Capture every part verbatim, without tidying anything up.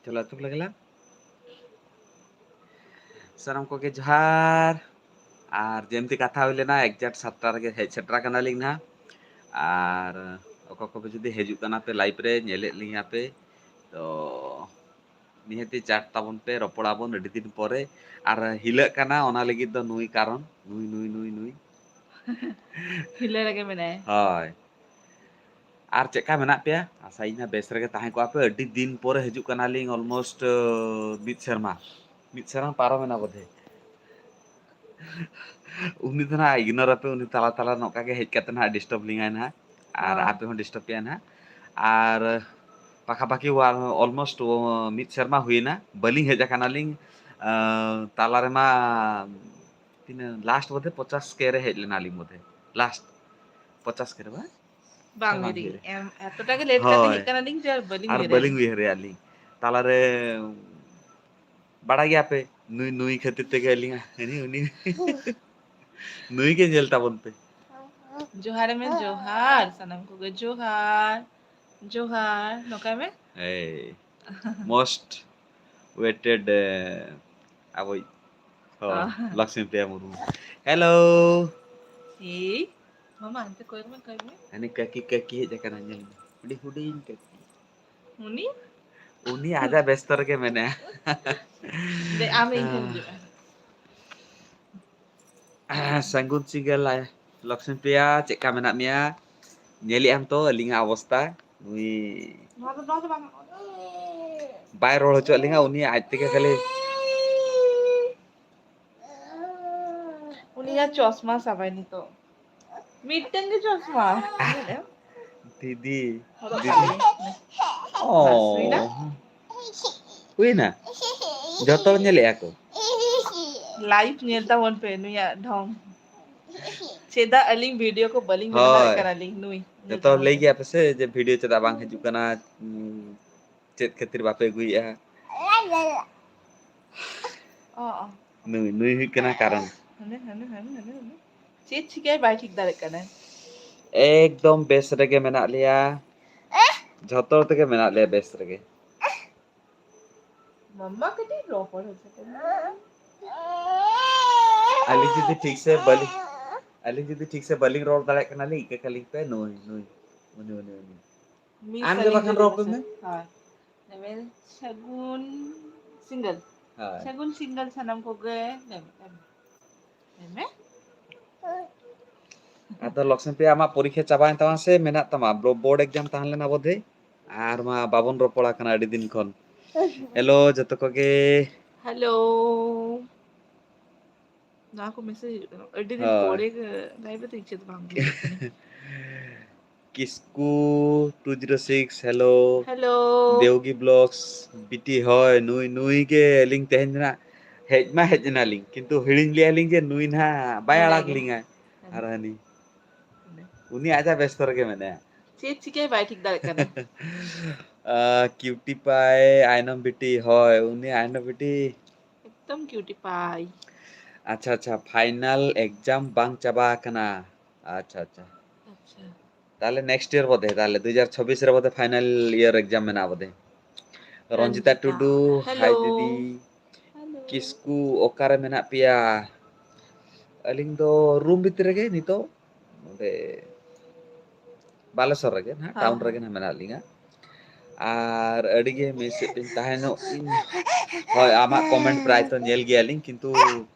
ᱪᱚᱞᱚ ᱟᱹᱛᱩ ᱞᱟᱜᱞᱟ᱾ ᱥᱟᱱᱟᱢ ᱠᱚᱜᱮ ᱡᱚᱦᱟᱨ᱾ ᱟᱨ ᱡᱮᱢᱛᱤ ᱠᱟᱛᱷᱟ ᱦᱩᱭ ᱞᱮᱱᱟ, exact ᱥᱟᱛᱴᱟ ᱨᱮᱜᱮ ᱦᱮᱡ ᱥᱮᱴᱮᱨ ᱟᱠᱟᱱᱟᱞᱤᱧ ᱱᱟᱦᱟᱜ᱾ ᱟᱨ ᱚᱠᱚᱭ ᱠᱚᱯᱮ ᱡᱩᱫᱤ ᱦᱤᱡᱩᱜ ᱠᱟᱱᱟ ᱯᱮ live ᱨᱮ, ᱧᱮᱞᱮᱫ ᱞᱤᱧᱟ ᱯᱮ, ᱛᱚ ᱱᱤᱦᱟᱹᱛᱤ chat ᱛᱟᱵᱚᱱ ᱯᱮ, ᱨᱚᱯᱚᱲ ᱟᱵᱚᱱ ᱟᱹᱰᱤ ᱫᱤᱱ ᱯᱚᱨᱮ᱾ ᱟᱨ ᱦᱤᱞᱟᱹᱜ ᱠᱟᱱᱟ, ᱚᱱᱟ ᱞᱟᱹᱜᱤᱫ ᱫᱚ ᱱᱩᱭ ᱠᱟᱨᱚᱱ, ᱱᱩᱭ, ᱱᱩᱭ, ᱱᱩᱭ, ᱱᱩᱭ᱾ ᱦᱤᱞᱟᱹ ᱨᱮᱜᱮ ᱢᱮᱱᱟᱭᱟ᱾ ᱦᱳᱭ᱾ ᱟᱨ ᱪᱮᱫ ᱞᱮᱠᱟ ᱢᱮᱱᱟᱜ ᱯᱮᱭᱟ? ᱟᱥᱟᱭᱟᱹᱧ ᱱᱟᱦᱟᱜ ᱵᱮᱥ ᱨᱮᱜᱮ ᱛᱟᱦᱮᱸ ᱠᱚᱜᱼᱟ ᱯᱮ᱾ ᱟᱹᱰᱤ ᱫᱤᱱ ᱯᱚᱨᱮ ᱦᱤᱡᱩᱜ ᱠᱟᱱᱟᱞᱤᱧ, almost, ᱟᱸ, ᱢᱤᱫ ᱥᱮᱨᱢᱟ᱾ ᱢᱤᱫ ᱥᱮᱨᱢᱟ ᱯᱟᱨᱚᱢᱮᱱᱟ ᱵᱚᱫᱷᱮ᱾ ᱩᱱᱤ ᱫᱚ ᱱᱟᱦᱟᱜ ignore ᱟᱯᱮ, ᱩᱱᱤ ᱛᱟᱞᱟ ᱛᱟᱞᱟ ᱱᱚᱝᱠᱟ ᱜᱮ ᱦᱮᱡ ᱠᱟᱛᱮ ᱱᱟᱦᱟᱜ disturb ᱞᱤᱧᱟᱭ ᱱᱟᱦᱟᱜ᱾ ᱟᱨ ᱦᱳᱭ᱾ ᱟᱯᱮ ᱦᱚᱸ disturb ᱯᱮᱭᱟ ᱱᱟᱦᱟᱜ᱾ ᱟᱨ ᱯᱟᱠᱷᱟ ᱯᱟᱠᱷᱤ ᱣᱟ-, almost, ᱚ, ᱢᱤᱫ ᱥᱮᱨᱢᱟ ᱦᱩᱭᱮᱱᱟ, ᱵᱟᱹᱞᱤᱧ ᱦᱮᱡ ᱟᱠᱟᱱᱟᱞᱤᱧ᱾ ᱟᱸ, ᱛᱟᱞᱟ ᱨᱮᱢᱟ ᱛᱤᱱᱟᱹᱜ last ᱵᱚᱫᱷᱮ ᱯᱚᱪᱟᱥ ᱠᱮ ᱨᱮ ᱦᱮᱡ ᱞᱮᱱᱟᱞᱤᱧ ᱵᱚᱫᱷᱮ, last ᱯᱚᱪᱟᱥ ᱠᱮ ᱨᱮ ᱵᱟᱝ? ᱵᱟᱝ ᱥᱮ ᱵᱟᱝ ᱩᱭᱦᱟᱹᱨᱤᱧ᱾ ᱦᱩᱭᱩᱜᱼᱟ? ᱮᱢ, ᱮᱛᱚᱴᱟ ᱜᱮ late ᱠᱟᱛᱮ ᱦᱳᱭ᱾ ᱦᱮᱡ ᱠᱟᱱᱟᱞᱤᱧ ᱡᱮ ᱟᱨ ᱵᱟᱹᱞᱤᱧ ᱟᱨ ᱩᱭᱦᱟᱹᱨᱮᱫ᱾ ᱵᱟᱹᱞᱤᱧ ᱩᱭᱦᱟᱹᱨᱮᱫᱼᱟ ᱞᱤᱧ᱾ ᱛᱟᱞᱟᱨᱮ ᱵᱟᱲᱟᱭ ᱜᱮᱭᱟ ᱯᱮ, ᱱᱩᱭ, ᱱᱩᱭ ᱠᱷᱟᱹᱛᱤᱨ ᱛᱮᱜᱮ ᱟᱹᱞᱤᱧᱟᱜ ᱦᱟᱹᱱᱤ ᱩᱱᱤ ᱱᱩᱭ ᱜᱮ ᱧᱮᱞ ᱛᱟᱵᱚᱱ ᱯᱮ᱾ ᱡᱚᱦᱟᱨ ᱢᱮ, ᱡᱚᱦᱟᱨ, ᱥᱟᱱᱟᱢ ᱠᱚᱜᱮ ᱡᱚᱦᱟᱨ, ᱡᱚᱦᱟᱨ, ᱱᱚᱝᱠᱟᱭ ᱢᱮ᱾ ᱮᱭ, most waited, ᱮ, ᱟᱵᱚᱭᱤᱡ, ᱦᱳᱭ, ᱚ᱾ ᱞᱚᱠᱥᱢᱤ ᱯᱨᱤᱭᱟ ᱢᱩᱨᱢᱩ᱾ Hello᱾ ᱮᱭ, ᱢᱟᱢᱟ, ᱦᱟᱱᱛᱮ ᱠᱚᱭᱚᱜ ᱢᱮ, ᱠᱚᱭᱚᱜ ᱢᱮ᱾ ᱦᱟᱱᱮ ᱠᱟᱹᱠᱤ, ᱠᱟᱹᱠᱤ ᱦᱮᱡ ᱟᱠᱟᱱᱟ, ᱧᱮᱞ ᱢᱮ᱾ ᱟᱹᱰᱤ ᱦᱩᱰᱤᱧ ᱠᱟᱹᱠᱤ᱾ ᱩᱱᱤ? ᱩᱱᱤ ᱟᱡᱟᱜ ᱵᱮᱥᱛᱚ ᱨᱮᱜᱮ ᱢᱮᱱᱟᱭᱟ᱾ ᱫᱮ, ᱟᱢ ᱤᱧ ᱴᱷᱮᱱ ᱦᱤᱡᱩᱜ ᱢᱮ᱾ ᱥᱟᱹᱜᱩᱱ ᱥᱤᱸᱜᱟᱹᱲ ᱞᱟ-, ᱞᱚᱠᱥᱢᱤ ᱯᱨᱤᱭᱟ, ᱪᱮᱫ ᱞᱮᱠᱟ ᱢᱮᱱᱟᱜ ᱢᱮᱭᱟ? ᱧᱮᱞᱮᱫ ᱟᱢ ᱛᱚ ᱟᱹᱞᱤᱧᱟᱜ ᱚᱵᱚᱥᱛᱟ, ᱱᱩᱭ ᱱᱚᱣᱟ ᱫᱚ, ᱱᱚᱣᱟ ᱫᱚ ᱵᱟᱝ᱾ ᱵᱟᱭ ᱨᱚᱲ ᱦᱚᱪᱚᱣᱟᱜ ᱞᱤᱧᱟ, ᱩᱱᱤ ᱟᱡ ᱛᱮᱜᱮ ᱠᱷᱟᱹᱞᱤ ᱩᱱᱤᱭᱟᱜ ᱪᱚᱥᱢᱟ ᱥᱟᱵᱟᱭ ᱱᱤᱛᱚᱜ᱾ ᱢᱤᱫᱴᱟᱝ ᱜᱮ ᱪᱚᱥᱢᱟ᱾ ᱧᱮᱞᱮᱢ? ᱫᱤᱫᱤ, ᱦᱚᱨᱚᱜ ᱫᱤᱫᱤ᱾ ᱠᱟᱜ ᱢᱮ᱾ ᱚ᱾ ᱵᱟᱥ, ᱦᱩᱭᱱᱟ? ᱦᱩᱭᱱᱟ? ᱡᱚᱛᱚ ᱦᱚᱲ ᱧᱮᱞᱮᱜᱼᱟ ᱠᱚ᱾ Live ᱧᱮᱞ ᱛᱟᱵᱚᱱ ᱯᱮ ᱱᱩᱭᱟᱜ ᱰᱷᱚᱝ᱾ ᱪᱮᱫᱟᱜ ᱟᱹᱞᱤᱧ video ᱠᱚ ᱵᱟᱹᱞᱤᱧ ᱵᱮᱱᱟᱣᱮᱫ ᱦᱳᱭ᱾ ᱠᱟᱱᱟᱞᱤᱧ ᱱᱩᱭ? ᱡᱚᱛᱚ ᱦᱚᱲ ᱞᱟᱹᱭ ᱜᱮᱭᱟ ᱯᱮ ᱥᱮ ᱡᱮ video ᱪᱮᱫᱟᱜ ᱵᱟᱝ ᱦᱤᱡᱩᱜ ᱠᱟᱱᱟ? ᱩᱸ, ᱪᱮᱫ ᱠᱷᱟᱹᱛᱤᱨ ᱵᱟᱯᱮ ᱟᱹᱜᱩᱭᱮᱫᱼᱟ? ᱚ, ᱚ᱾ ᱱᱩᱭ, ᱱᱩᱭ ᱦᱩᱭᱩᱜ ᱠᱟᱱᱟ ᱠᱟᱨᱚᱱ᱾ ᱦᱟᱱᱮ, ᱦᱟᱱᱮ, ᱦᱟᱱᱮ, ᱦᱟᱱᱮ, ᱦᱟᱱᱮ᱾ ᱪᱮᱫ ᱪᱤᱠᱟᱹᱭ ᱵᱟᱭ ᱴᱷᱤᱠ ᱫᱟᱲᱮᱭᱟᱜ ᱠᱟᱱᱟ᱾ ᱮᱠᱫᱚᱢ ᱵᱮᱥ ᱨᱮᱜᱮ ᱢᱮᱱᱟᱜ ᱞᱮᱭᱟ᱾ ᱡᱷᱚᱛᱚ ᱦᱚᱲ ᱛᱮᱜᱮ ᱢᱮᱱᱟᱜ ᱞᱮᱭᱟ ᱵᱮᱥ ᱨᱮᱜᱮ᱾ ᱢᱟᱢᱟ ᱠᱟᱹᱴᱤᱡ ᱨᱚᱯᱚᱲ ᱦᱚᱪᱚ ᱠᱚᱢᱮ᱾ ᱟᱹᱞᱤᱧ ᱡᱩᱫᱤ ᱴᱷᱤᱠ ᱥᱮ ᱵᱟᱹᱞᱤᱧ, ᱟᱹᱞᱤᱧ ᱡᱩᱫᱤ ᱴᱷᱤᱠ ᱥᱮ ᱵᱟᱹᱞᱤᱧ ᱨᱚᱲ ᱫᱟᱲᱮᱭᱟᱜ ᱠᱟᱱᱟᱞᱤᱧ, ᱤᱠᱟᱹ ᱠᱟᱹᱞᱤᱧ ᱯᱮ, ᱱᱩᱭ, ᱱᱩᱭ, ᱩᱱᱤ, ᱩᱱᱤ, ᱩᱱᱤ᱾ ᱢᱤᱥ ᱟᱢ ᱜᱮ ᱟᱹᱞᱤᱧ ᱵᱟᱠᱷᱟᱱ ᱫᱚ ᱨᱚᱲ ᱠᱚ ᱢᱮᱥᱮ᱾ ᱢᱮ᱾ ᱦᱳᱭ᱾ ᱞᱟᱹᱭ ᱢᱮ, ᱥᱟᱹᱜᱩᱱ ᱥᱤᱸᱜᱟᱹᱞ᱾ ᱦᱳᱭ᱾ ᱥᱟᱹᱜᱩᱱ ᱥᱤᱸᱜᱟᱹᱞ ᱥᱟᱱᱟᱢ ᱠᱚᱜᱮ᱾ ᱞᱟᱹᱭ ᱢᱮ, ᱞᱟᱹᱭ ᱢᱮ᱾ ᱞᱟᱹᱭ ᱢᱮ᱾ ᱟᱫᱚ ᱞᱚᱠᱥᱢᱤ ᱯᱨᱤᱭᱟ, ᱟᱢᱟᱜ ᱯᱚᱨᱤᱠᱷᱟ ᱪᱟᱵᱟᱭᱮᱱ ᱛᱟᱢᱟ ᱥᱮ ᱢᱮᱱᱟᱜ ᱛᱟᱢᱟ? ᱵᱞᱚ-, ᱵᱳᱨᱰ ᱮᱠᱡᱟᱢ ᱛᱟᱦᱮᱸ ᱞᱮᱱᱟ ᱵᱳᱫᱷᱚᱭ, ᱟᱨ ᱢᱟ ᱵᱟᱵᱚᱱ ᱨᱚᱯᱚᱲ ᱟᱠᱟᱱᱟ ᱟᱹᱰᱤ ᱫᱤᱱ ᱠᱷᱚᱱ᱾ ᱦᱮᱞᱳ ᱡᱚᱛᱚ ᱠᱚᱜᱮ᱾ ᱦᱮᱞᱳ᱾ ᱱᱚᱣᱟ ᱠᱚ ᱢᱮᱥᱮᱡᱽ ᱦᱤᱡᱩᱜ ᱠᱟᱱᱟ, ᱟᱹᱰᱤ ᱫᱤᱱ ᱦᱳᱭ᱾ ᱯᱚᱨᱮ ᱜᱮ ᱞᱟᱭᱤᱵᱷ ᱨᱮ ᱤᱪᱪᱷᱟᱹ ᱫᱚ ᱵᱟᱝ ᱵᱩᱡᱷᱟᱹᱜ ᱠᱟᱱᱟ᱾ ᱠᱤᱥᱠᱩ two zero six, hello. Hello. ᱫᱮᱣᱜᱤ ᱵᱞᱚᱜᱥ, ᱵᱤᱴᱤ ᱦᱳᱭ, ᱱᱩᱭ, ᱱᱩᱭ ᱜᱮ ᱟᱹᱞᱤᱧ ᱛᱮᱦᱮᱧ ᱫᱚ ᱱᱟᱜ ᱦᱮᱡ ᱢᱟ ᱦᱮᱡ ᱮᱱᱟᱞᱤᱧ, ᱠᱤᱱᱛᱩ ᱦᱤᱲᱤᱧ ᱞᱮᱭᱟᱞᱤᱧ ᱡᱮ ᱱᱩᱭ ᱱᱟᱦᱟᱜ ᱵᱟᱭ ᱢᱮᱱᱟᱭ ᱟᱲᱟᱜ ᱜᱮ᱾ ᱞᱤᱧᱟᱭ᱾ ᱦᱮᱸ᱾ ᱟᱨ ᱦᱟᱹᱱᱤ, ᱦᱮᱸ᱾ ᱩᱱᱤ ᱟᱡᱟᱜ ᱵᱮᱥᱛᱚ ᱨᱮᱜᱮ ᱢᱮᱱᱟᱭᱟ᱾ ᱪᱮᱫ ᱪᱤᱠᱟᱹᱭ ᱵᱟᱭ ᱴᱷᱤᱠ ᱫᱟᱲᱮᱭᱟᱜ ᱠᱟᱱᱟ᱾ ᱟᱸ, ᱠᱤᱭᱩᱴᱤ ᱯᱟᱭ, ᱟᱭᱱᱚᱢ ᱵᱤᱴᱤ, ᱦᱳᱭ, ᱩᱱᱤ ᱟᱭᱱᱚᱢ ᱵᱤᱴᱤ᱾ ᱮᱠᱫᱚᱢ ᱠᱤᱭᱩᱴᱤ ᱯᱟᱭ᱾ ᱟᱪᱪᱷᱟ, ᱟᱪᱪᱷᱟ, ᱯᱷᱟᱭᱱᱟᱞ ᱮᱠᱡᱟᱢ ᱵᱟᱝ ᱪᱟᱵᱟ ᱟᱠᱟᱱᱟ᱾ ᱟᱪᱪᱷᱟ, ᱟᱪᱪᱷᱟ᱾ ᱟᱪᱪᱷᱟ᱾ ᱛᱟᱦᱞᱮ next year ᱵᱚᱫᱷᱮ, ᱛᱟᱦᱞᱮ ᱫᱩ ᱦᱟᱡᱟᱨ ᱪᱷᱟᱵᱵᱤᱥ ᱨᱮ ᱵᱚᱫᱷᱮ ᱯᱷᱟᱭᱱᱟᱞ ᱤᱭᱟᱨ ᱮᱠᱡᱟᱢ ᱢᱮᱱᱟᱜᱼᱟ ᱵᱚᱫᱷᱮ᱾ ᱨᱚᱱᱡᱤᱛᱟ ᱨᱚᱱᱡᱤᱛᱟ, ᱴᱩᱰᱩ, ᱦᱮᱞᱳ᱾ ᱦᱟᱭ ᱫᱤᱫᱤ᱾ ᱦᱮᱞᱳ᱾ ᱠᱤᱥᱠᱩ, ᱚᱠᱟᱨᱮ ᱢᱮᱱᱟᱜ ᱯᱮᱭᱟ? ᱟᱹᱞᱤᱧ ᱫᱚ ᱨᱩᱢ ᱵᱷᱤᱛᱨᱤ ᱨᱮᱜᱮ ᱱᱤᱛᱚᱜ, ᱱᱚᱰᱮ ᱵᱟᱞᱮᱥᱚᱨ ᱨᱮᱜᱮ ᱱᱟᱦᱟᱜ, ᱦᱳᱭ, ᱴᱟᱣᱩᱱ ᱦᱳᱭ᱾ ᱨᱮᱜᱮ ᱱᱟᱦᱟᱜ ᱢᱮᱱᱟᱜ ᱞᱤᱧᱟ᱾ ᱟᱨ ᱟᱹᱰᱤ ᱜᱮ ᱢᱤᱥ ᱮᱫ ᱞᱤᱧ ᱛᱟᱦᱮᱸ ᱧᱚᱜ ᱤᱧ᱾ ᱦᱳᱭ, ᱟᱢᱟᱜ comment ᱯᱨᱟᱭ ᱛᱚ ᱧᱮᱞ ᱜᱮᱭᱟᱞᱤᱧ, ᱠᱤᱱᱛᱩ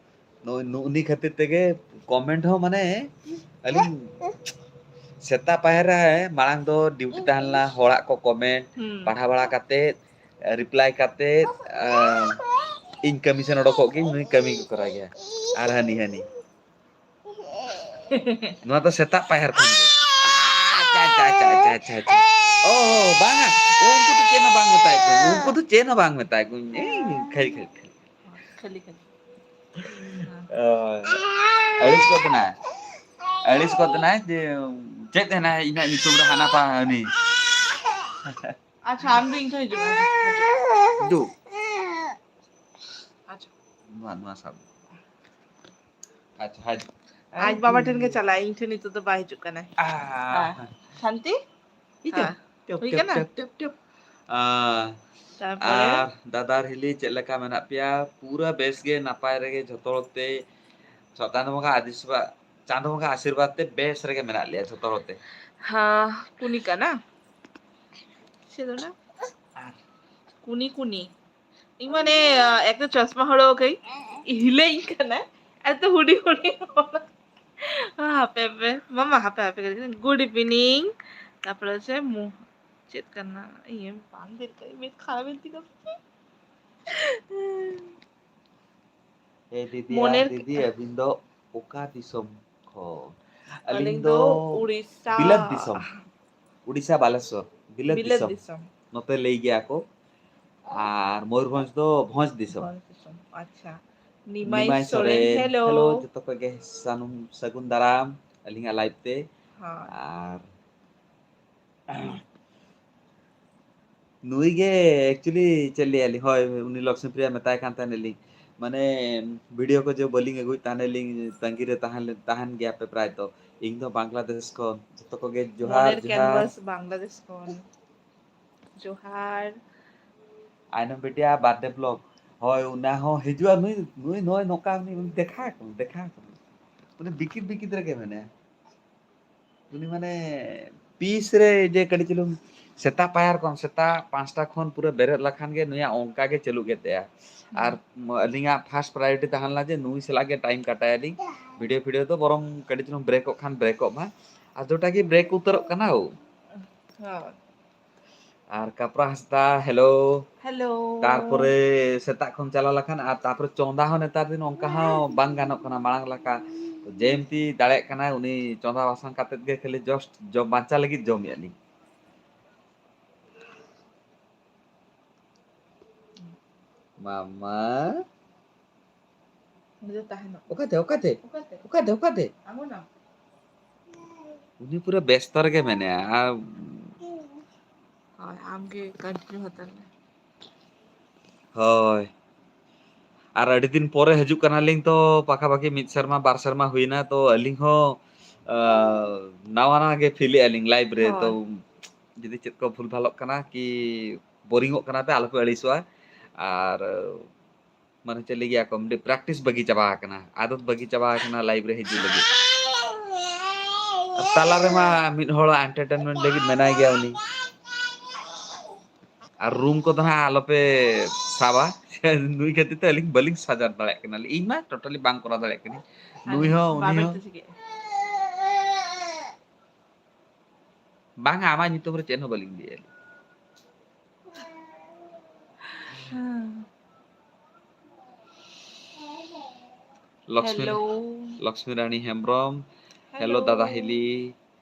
ᱱᱩᱜ-, ᱱᱩᱜ-, ᱩᱱᱤ ᱠᱷᱟᱹᱛᱤᱨ ᱛᱮᱜᱮ comment ᱦᱚᱸ ᱢᱟᱱᱮ ᱟᱹᱞᱤᱧ ᱥᱮᱛᱟᱜ ᱯᱟᱭᱟᱨ ᱨᱮ ᱢᱟᱲᱟᱝ ᱫᱚ ᱰᱤᱭᱩᱴᱤ ᱛᱟᱦᱮᱸ ᱞᱮᱱᱟ, ᱦᱚᱲᱟᱜ ᱠᱚ comment ᱦᱩᱸ᱾ ᱯᱟᱲᱦᱟᱣ ᱵᱟᱲᱟ ᱠᱟᱛᱮᱫ, reply ᱠᱟᱛᱮᱫ, ᱟᱸ, ᱤᱧ ᱠᱟᱹᱢᱤ ᱥᱮᱱ ᱚᱰᱚᱠᱚᱜ ᱜᱤᱧ, ᱱᱩᱭ ᱠᱟᱹᱢᱤ ᱠᱚ ᱠᱚᱨᱟᱣ ᱜᱮᱭᱟ᱾ ᱟᱨ ᱦᱟᱹᱱᱤ, ᱦᱟᱹᱱᱤ᱾ ᱱᱚᱣᱟ ᱫᱚ ᱥᱮᱛᱟᱜ ᱯᱟᱭᱟᱨ ᱠᱷᱚᱱ ᱜᱮ᱾ ᱟᱪᱪᱷᱟ, ᱟᱪᱪᱷᱟ, ᱟᱪᱪᱷᱟ, ᱟᱪᱪᱷᱟ, ᱟᱪᱪᱷᱟ, ᱟᱪᱪᱷᱟ᱾ ᱚ, ᱵᱟᱝᱟ᱾ ᱩᱱᱠᱩ ᱫᱚ ᱪᱮᱫ ᱦᱚᱸ ᱵᱟᱝ ᱢᱮᱛᱟᱭ ᱠᱚ᱾ ᱩᱱᱠᱩ ᱫᱚ ᱪᱮᱫ ᱦᱚᱸ ᱵᱟᱝ ᱢᱮᱛᱟᱭ ᱠᱚ᱾ ᱮᱭ, ᱠᱷᱟᱹᱞᱤ, ᱠᱷᱟᱹᱞᱤ, ᱠᱷᱟᱹᱞᱤ᱾ ᱠᱷᱟᱹᱞᱤ, ᱠᱷᱟᱹᱞᱤ᱾ ᱚ, ᱟᱹᱲᱤᱥ ᱜᱚᱫ ᱮᱱᱟᱭ᱾ ᱟᱹᱲᱤᱥ ᱜᱚᱫ ᱮᱱᱟᱭ ᱡᱮ, ᱪᱮᱫ ᱮᱱᱟ ᱤᱧᱟᱹᱜ ᱧᱩᱛᱩᱢ ᱨᱮ ᱦᱟᱱᱟ ᱯᱟ ᱦᱟᱹᱱᱤ᱾ ᱟᱪᱪᱷᱟ, ᱟᱢ ᱫᱚ ᱤᱧ ᱴᱷᱮᱱ ᱦᱤᱡᱩᱜ ᱢᱮ᱾ ᱫᱩ᱾ ᱟᱪᱪᱷᱟ᱾ ᱱᱚᱣᱟ, ᱱᱚᱣᱟ ᱥᱟᱵ᱾ ᱟᱪᱪᱷᱟ, ᱦᱟᱡ-, ᱟᱡ ᱵᱟᱵᱟ ᱴᱷᱮᱱ ᱜᱮ ᱪᱟᱞᱟᱜ, ᱤᱧ ᱴᱷᱮᱱ ᱱᱤᱛᱚᱜ ᱫᱚ ᱵᱟᱭ ᱦᱤᱡᱩᱜ ᱠᱟᱱᱟᱭ᱾ ᱟᱦ᱾ ᱦᱮᱸ᱾ ᱥᱟᱱᱛᱤ? ᱦᱮᱸ᱾ ᱴᱮᱯ, ᱦᱩᱭ ᱴᱮᱯ, ᱠᱟᱱᱟ? Tape, tape, tape. ᱟᱸ, ᱛᱟᱨᱯᱚᱨᱮ? ᱟᱨ ᱫᱟᱫᱟ ᱦᱤᱞᱤ, ᱪᱮᱫ ᱞᱮᱠᱟ ᱢᱮᱱᱟᱜ ᱯᱮᱭᱟ? ᱯᱩᱨᱟᱹ ᱵᱮᱥ ᱜᱮ, ᱱᱟᱯᱟᱭ ᱨᱮᱜᱮ ᱡᱷᱚᱛᱚ ᱦᱚᱲ ᱛᱮ᱾ ᱪᱟᱸᱫᱚ ᱵᱚᱸᱜᱟ ᱟᱥᱤᱨᱵᱟᱫᱽ, ᱪᱟᱸᱫᱚ ᱵᱚᱸᱜᱟ ᱟᱥᱤᱨᱵᱟᱫᱽ ᱛᱮ ᱵᱮᱥ ᱨᱮᱜᱮ ᱢᱮᱱᱟᱜ ᱞᱮᱭᱟ ᱡᱷᱚᱛᱚ ᱦᱚᱲ ᱛᱮ᱾ ᱦᱮᱸ, ᱠᱩᱱᱤ ᱠᱟᱱᱟ᱾ ᱪᱮᱫ ᱚᱱᱟ? ᱟᱨ ᱠᱩᱱᱤ, ᱠᱩᱱᱤ᱾ ᱤᱧ ᱢᱟᱱᱮ, ᱟ, ᱮᱠᱴᱟ ᱪᱚᱥᱢᱟ ᱦᱚᱨᱚᱜ ᱟᱠᱟᱫᱟᱹᱧ, ᱦᱤᱞᱟᱹᱧ ᱠᱟᱱᱟ᱾ ᱮᱛᱚ ᱦᱩᱰᱤᱧ ᱦᱩᱰᱤᱧ ᱦᱚᱲ᱾ ᱦᱟᱯᱮ, ᱦᱟᱯᱮ, ᱢᱟᱢᱟ, ᱦᱟᱯᱮ, ᱦᱟᱯᱮ, good evening᱾ ᱛᱟᱨᱯᱚᱨᱮ ᱦᱚᱪᱪᱷᱮ ᱢᱩ-, ᱪᱮᱫ ᱠᱟᱱᱟ? ᱤᱭᱟᱹ, ᱵᱟᱝ ᱫᱮᱨᱤᱜ ᱠᱟᱱᱟ, ᱢᱮᱫ ᱠᱷᱟᱨᱟᱯ ᱮᱱ ᱛᱤᱧᱟ᱾ ᱮ ᱫᱤᱫᱤ ᱟᱨ ᱢᱚᱱᱮᱨ ᱫᱤᱫᱤ, ᱟᱹᱵᱤᱱ ᱫᱚ ᱚᱠᱟ ᱫᱤᱥᱚᱢ ᱠᱷᱚᱱ? ᱟᱹᱞᱤᱧ ᱟᱹᱞᱤᱧ ᱫᱚ ᱫᱚ ᱩᱲᱤᱥᱥᱟ᱾ ᱵᱤᱞᱟᱹᱛ ᱫᱤᱥᱚᱢ᱾ ᱩᱲᱤᱥᱥᱟ, ᱵᱟᱞᱮᱥᱚᱨ, ᱵᱤᱞᱟᱹᱛ ᱵᱤᱞᱟᱹᱛ ᱫᱤᱥᱚᱢ᱾ ᱫᱤᱥᱚᱢ᱾ ᱱᱚᱛᱮ ᱞᱟᱹᱭ ᱜᱮᱭᱟ ᱠᱚ᱾ ᱟᱨ ᱢᱚᱭᱩᱨᱵᱷᱚᱸᱡᱽ ᱫᱚ ᱵᱷᱚᱸᱡᱽ ᱫᱤᱥᱚᱢ᱾ ᱵᱷᱚᱸᱡᱽ ᱫᱤᱥᱚᱢ, ᱟᱪᱪᱷᱟ᱾ ᱱᱤᱢᱟᱭ ᱱᱤᱢᱟᱭ ᱥᱚᱨᱮᱱ, ᱥᱚᱨᱮᱱ, hello᱾ Hello, ᱡᱚᱛᱚ ᱠᱚᱜᱮ ᱥᱟᱱᱩᱢ ᱥᱟᱹᱜᱩᱱ ᱫᱟᱨᱟᱢ ᱟᱹᱞᱤᱧᱟᱜ live ᱛᱮ᱾ ᱦᱳᱭ᱾ ᱟᱨ ᱱᱩᱭ ᱜᱮ actually ᱪᱮᱫ ᱞᱟᱹᱭᱟ ᱞᱤᱧ, ᱦᱳᱭ, ᱩᱱᱤ ᱞᱚᱠᱥᱢᱤ ᱯᱨᱤᱭᱟ ᱢᱮᱛᱟᱭ ᱠᱟᱱ ᱛᱟᱦᱮᱱᱟᱞᱤᱧ, ᱢᱟᱱᱮ, video ᱠᱚ ᱡᱮ ᱵᱟᱹᱞᱤᱧ ᱟᱹᱜᱩᱭᱮᱫ ᱛᱟᱦᱮᱱᱟᱞᱤᱧ, ᱛᱟᱺᱜᱤ ᱨᱮ ᱛᱟᱦᱮᱸ ᱞᱮ-, ᱛᱟᱦᱮᱱ ᱜᱮᱭᱟ ᱯᱮ ᱯᱨᱟᱭ ᱛᱚ᱾ ᱤᱧ ᱫᱚ ᱵᱟᱝᱞᱟᱫᱮᱥ ᱠᱷᱚᱱ, ᱡᱚᱛᱚ ᱠᱚᱜᱮ ᱡᱚᱦᱟᱨ, ᱢᱚᱱᱮᱨ ᱡᱚᱦᱟᱨ᱾ Canvas ᱵᱟᱝᱞᱟᱫᱮᱥ ᱠᱷᱚᱱ᱾ ᱡᱚᱦᱟᱨ᱾ ᱟᱭᱱᱚᱢ ᱵᱤᱴᱤᱭᱟ birthday vlog᱾ ᱦᱳᱭ, ᱚᱱᱟ ᱦᱚᱸ ᱦᱤᱡᱩᱜᱼᱟ᱾ ᱱᱩᱭ, ᱱᱩᱭ ᱱᱚᱜᱼᱚᱭ ᱱᱚᱝᱠᱟ, ᱩᱱᱤ, ᱩᱱᱤ ᱫᱮᱠᱷᱟ ᱠᱚᱢ, ᱫᱮᱠᱷᱟ ᱠᱚᱢ᱾ ᱩᱱᱤ ᱵᱤᱠᱤᱛ ᱵᱤᱠᱤᱛ ᱨᱮᱜᱮ ᱢᱮᱱᱟᱭᱟ᱾ ᱩᱱᱤ ᱢᱟᱱᱮ peace ᱨᱮ ᱡᱮ ᱠᱟᱹᱴᱤᱡ ᱪᱩᱞᱩᱝ ᱥᱮᱛᱟᱜ ᱯᱟᱭᱟᱨ ᱠᱷᱚᱱ, ᱥᱮᱛᱟᱜ ᱯᱟᱸᱪᱴᱟ ᱠᱷᱚᱱ ᱯᱩᱨᱟᱹ ᱵᱮᱨᱮᱫ ᱞᱮᱠᱷᱟᱱ ᱜᱮ ᱱᱩᱭᱟᱜ ᱚᱱᱠᱟ ᱜᱮ ᱪᱟᱹᱞᱩ ᱜᱮ ᱛᱟᱭᱟ᱾ ᱟᱨ ᱟᱹᱞᱤᱧᱟᱜ first priority ᱛᱟᱦᱮᱸ ᱞᱮᱱᱟ ᱡᱮ ᱱᱩᱭ ᱥᱟᱞᱟᱜ ᱜᱮ time ᱠᱟᱴᱟᱭᱟᱞᱤᱧ᱾ Video ᱯᱷᱤᱰᱤᱭᱳ ᱫᱚ ᱵᱚᱨᱚᱝ ᱠᱟᱹᱴᱤᱡ ᱪᱩᱞᱩᱝ break ᱚᱜ ᱠᱷᱟᱱ break ᱚᱜ ᱢᱟ, ᱟᱨ ᱡᱚᱴᱟ ᱜᱮ break ᱩᱛᱟᱹᱨᱚᱜ ᱠᱟᱱᱟ᱾ ᱳ᱾ ᱦᱳᱭ᱾ ᱟᱨ ᱠᱟᱯᱨᱟ ᱦᱟᱸᱥᱫᱟ, hello᱾ Hello᱾ ᱛᱟᱨᱯᱚᱨᱮ ᱥᱮᱛᱟᱜ ᱠᱷᱚᱱ ᱪᱟᱞᱟᱣ ᱞᱮᱠᱷᱟᱱ, ᱟᱨ ᱛᱟᱨᱯᱚᱨᱮ ᱪᱚᱸᱫᱟ ᱦᱚᱸ ᱱᱮᱛᱟᱨ ᱫᱤᱱ ᱚᱱᱠᱟ ᱦᱚᱸ ᱵᱟᱝ ᱜᱟᱱᱚᱜ ᱠᱟᱱᱟ ᱢᱟᱲᱟᱝ ᱞᱮᱠᱟ᱾ ᱡᱮᱢᱛᱤ ᱫᱟᱲᱮᱭᱟᱜ ᱠᱟᱱᱟᱭ ᱩᱱᱤ ᱪᱚᱸᱫᱟ ᱵᱟᱥᱟᱝ ᱠᱟᱛᱮᱫ ᱜᱮ ᱠᱷᱟᱹᱞᱤ just ᱡᱚᱢ ᱵᱟᱧᱪᱟᱣ ᱞᱟᱹᱜᱤᱫ ᱡᱚᱢᱮᱫᱼᱟ ᱞᱤᱧ᱾ ᱢᱟᱢᱟ᱾ ᱩᱱᱤ ᱫᱚ ᱛᱟᱦᱮᱱᱚᱜ᱾ ᱚᱠᱟᱛᱮ, ᱚᱠᱟᱛᱮ? ᱚᱠᱟᱛᱮ? ᱚᱠᱟᱛᱮ, ᱚᱠᱟᱛᱮ? ᱟᱬᱜᱚᱱᱟᱢ? ᱩᱱᱤ ᱯᱩᱨᱟᱹ ᱵᱮᱥᱛᱚ ᱨᱮᱜᱮ ᱢᱮᱱᱟᱭᱟ᱾ ᱟᱨ ᱦᱳᱭ, ᱟᱢᱜᱮ continue ᱦᱟᱛᱟᱲ ᱢᱮ᱾ ᱦᱳᱭ᱾ ᱟᱨ ᱟᱹᱰᱤ ᱫᱤᱱ ᱯᱚᱨᱮ ᱦᱤᱡᱩᱜ ᱠᱟᱱᱟᱞᱤᱧ ᱛᱚ, ᱯᱟᱠᱷᱟ ᱯᱟᱠᱷᱤ ᱢᱤᱫ ᱥᱮᱨᱢᱟ, ᱵᱟᱨ ᱥᱮᱨᱢᱟ ᱦᱩᱭᱱᱟ ᱛᱚ, ᱟᱹᱞᱤᱧ ᱦᱚᱸ, ᱟᱸ, ᱱᱟᱣᱟ ᱱᱟᱣᱟ ᱜᱮ feel ᱮᱫᱼᱟ ᱞᱤᱧ live ᱨᱮ᱾ ᱦᱳᱭ᱾ ᱛᱚ, ᱡᱩᱫᱤ ᱪᱮᱫ ᱠᱚ ᱵᱷᱩᱞ ᱵᱷᱟᱞᱚᱜ ᱠᱟᱱᱟ ᱠᱤ ᱵᱳᱨᱤᱝᱚᱜ ᱠᱟᱱᱟ ᱯᱮ, ᱟᱞᱚᱯᱮ ᱟᱹᱲᱤᱥᱚᱜᱼᱟ᱾ ᱟᱨ ᱢᱟᱱᱮ ᱪᱮᱫ ᱞᱟᱹᱜᱤᱫ ᱟᱠᱚ, ᱢᱤᱫᱴᱮᱡ ᱯᱨᱮᱠᱴᱤᱥ ᱵᱟᱹᱜᱤ ᱪᱟᱵᱟ ᱟᱠᱟᱱᱟ, ᱟᱫᱚᱛ ᱵᱟᱹᱜᱤ ᱪᱟᱵᱟ ᱟᱠᱟᱱᱟ ᱞᱟᱭᱤᱵᱷ ᱨᱮ ᱦᱤᱡᱩᱜ ᱞᱟᱹᱜᱤᱫ᱾ ᱟᱨ ᱛᱟᱞᱟ ᱨᱮᱢᱟ ᱢᱤᱫ ᱦᱚᱲ ᱮᱱᱴᱟᱨᱴᱮᱱᱢᱮᱱᱴ ᱞᱟᱹᱜᱤᱫ ᱢᱮᱱᱟᱭ ᱜᱮᱭᱟ ᱩᱱᱤ᱾ ᱟᱨ ᱨᱩᱢ ᱠᱚᱫᱚ ᱦᱟᱸᱜ ᱟᱞᱚᱯᱮ ᱥᱟᱵᱟ᱾ ᱱᱩᱭ ᱠᱷᱟᱹᱛᱤᱨ ᱛᱮ ᱟᱹᱞᱤᱧ ᱵᱟᱹᱞᱤᱧ ᱥᱟᱡᱟᱣ ᱫᱟᱲᱮᱭᱟᱜ ᱠᱟᱱᱟ᱾ ᱤᱧ ᱢᱟ ᱴᱳᱴᱟᱞᱤ ᱵᱟᱝ ᱠᱚᱨᱟᱣ ᱫᱟᱲᱮᱭᱟᱜ ᱠᱟᱹᱱᱟᱹᱧ᱾ ᱱᱩᱭ ᱦᱚᱸ, ᱩᱱᱤ ᱵᱟᱵᱮᱨ ᱦᱚᱸ᱾ ᱛᱮ ᱪᱤᱠᱟᱹᱜᱼᱟ? ᱵᱟᱝᱟ, ᱟᱢᱟᱜ ᱧᱩᱛᱩᱢ ᱨᱮ ᱪᱮᱫ ᱦᱚᱸ ᱵᱟᱹᱞᱤᱧ ᱞᱟᱹᱭᱟ᱾ ᱞᱚᱠᱥᱢᱤ, ᱦᱮᱞᱳ᱾ ᱞᱚᱠᱥᱢᱤ ᱨᱟᱱᱤ ᱦᱮᱢᱵᱨᱚᱢ᱾ ᱦᱮᱞᱳ᱾ ᱦᱮᱞᱳ ᱫᱟᱫᱟ ᱦᱤᱞᱤ᱾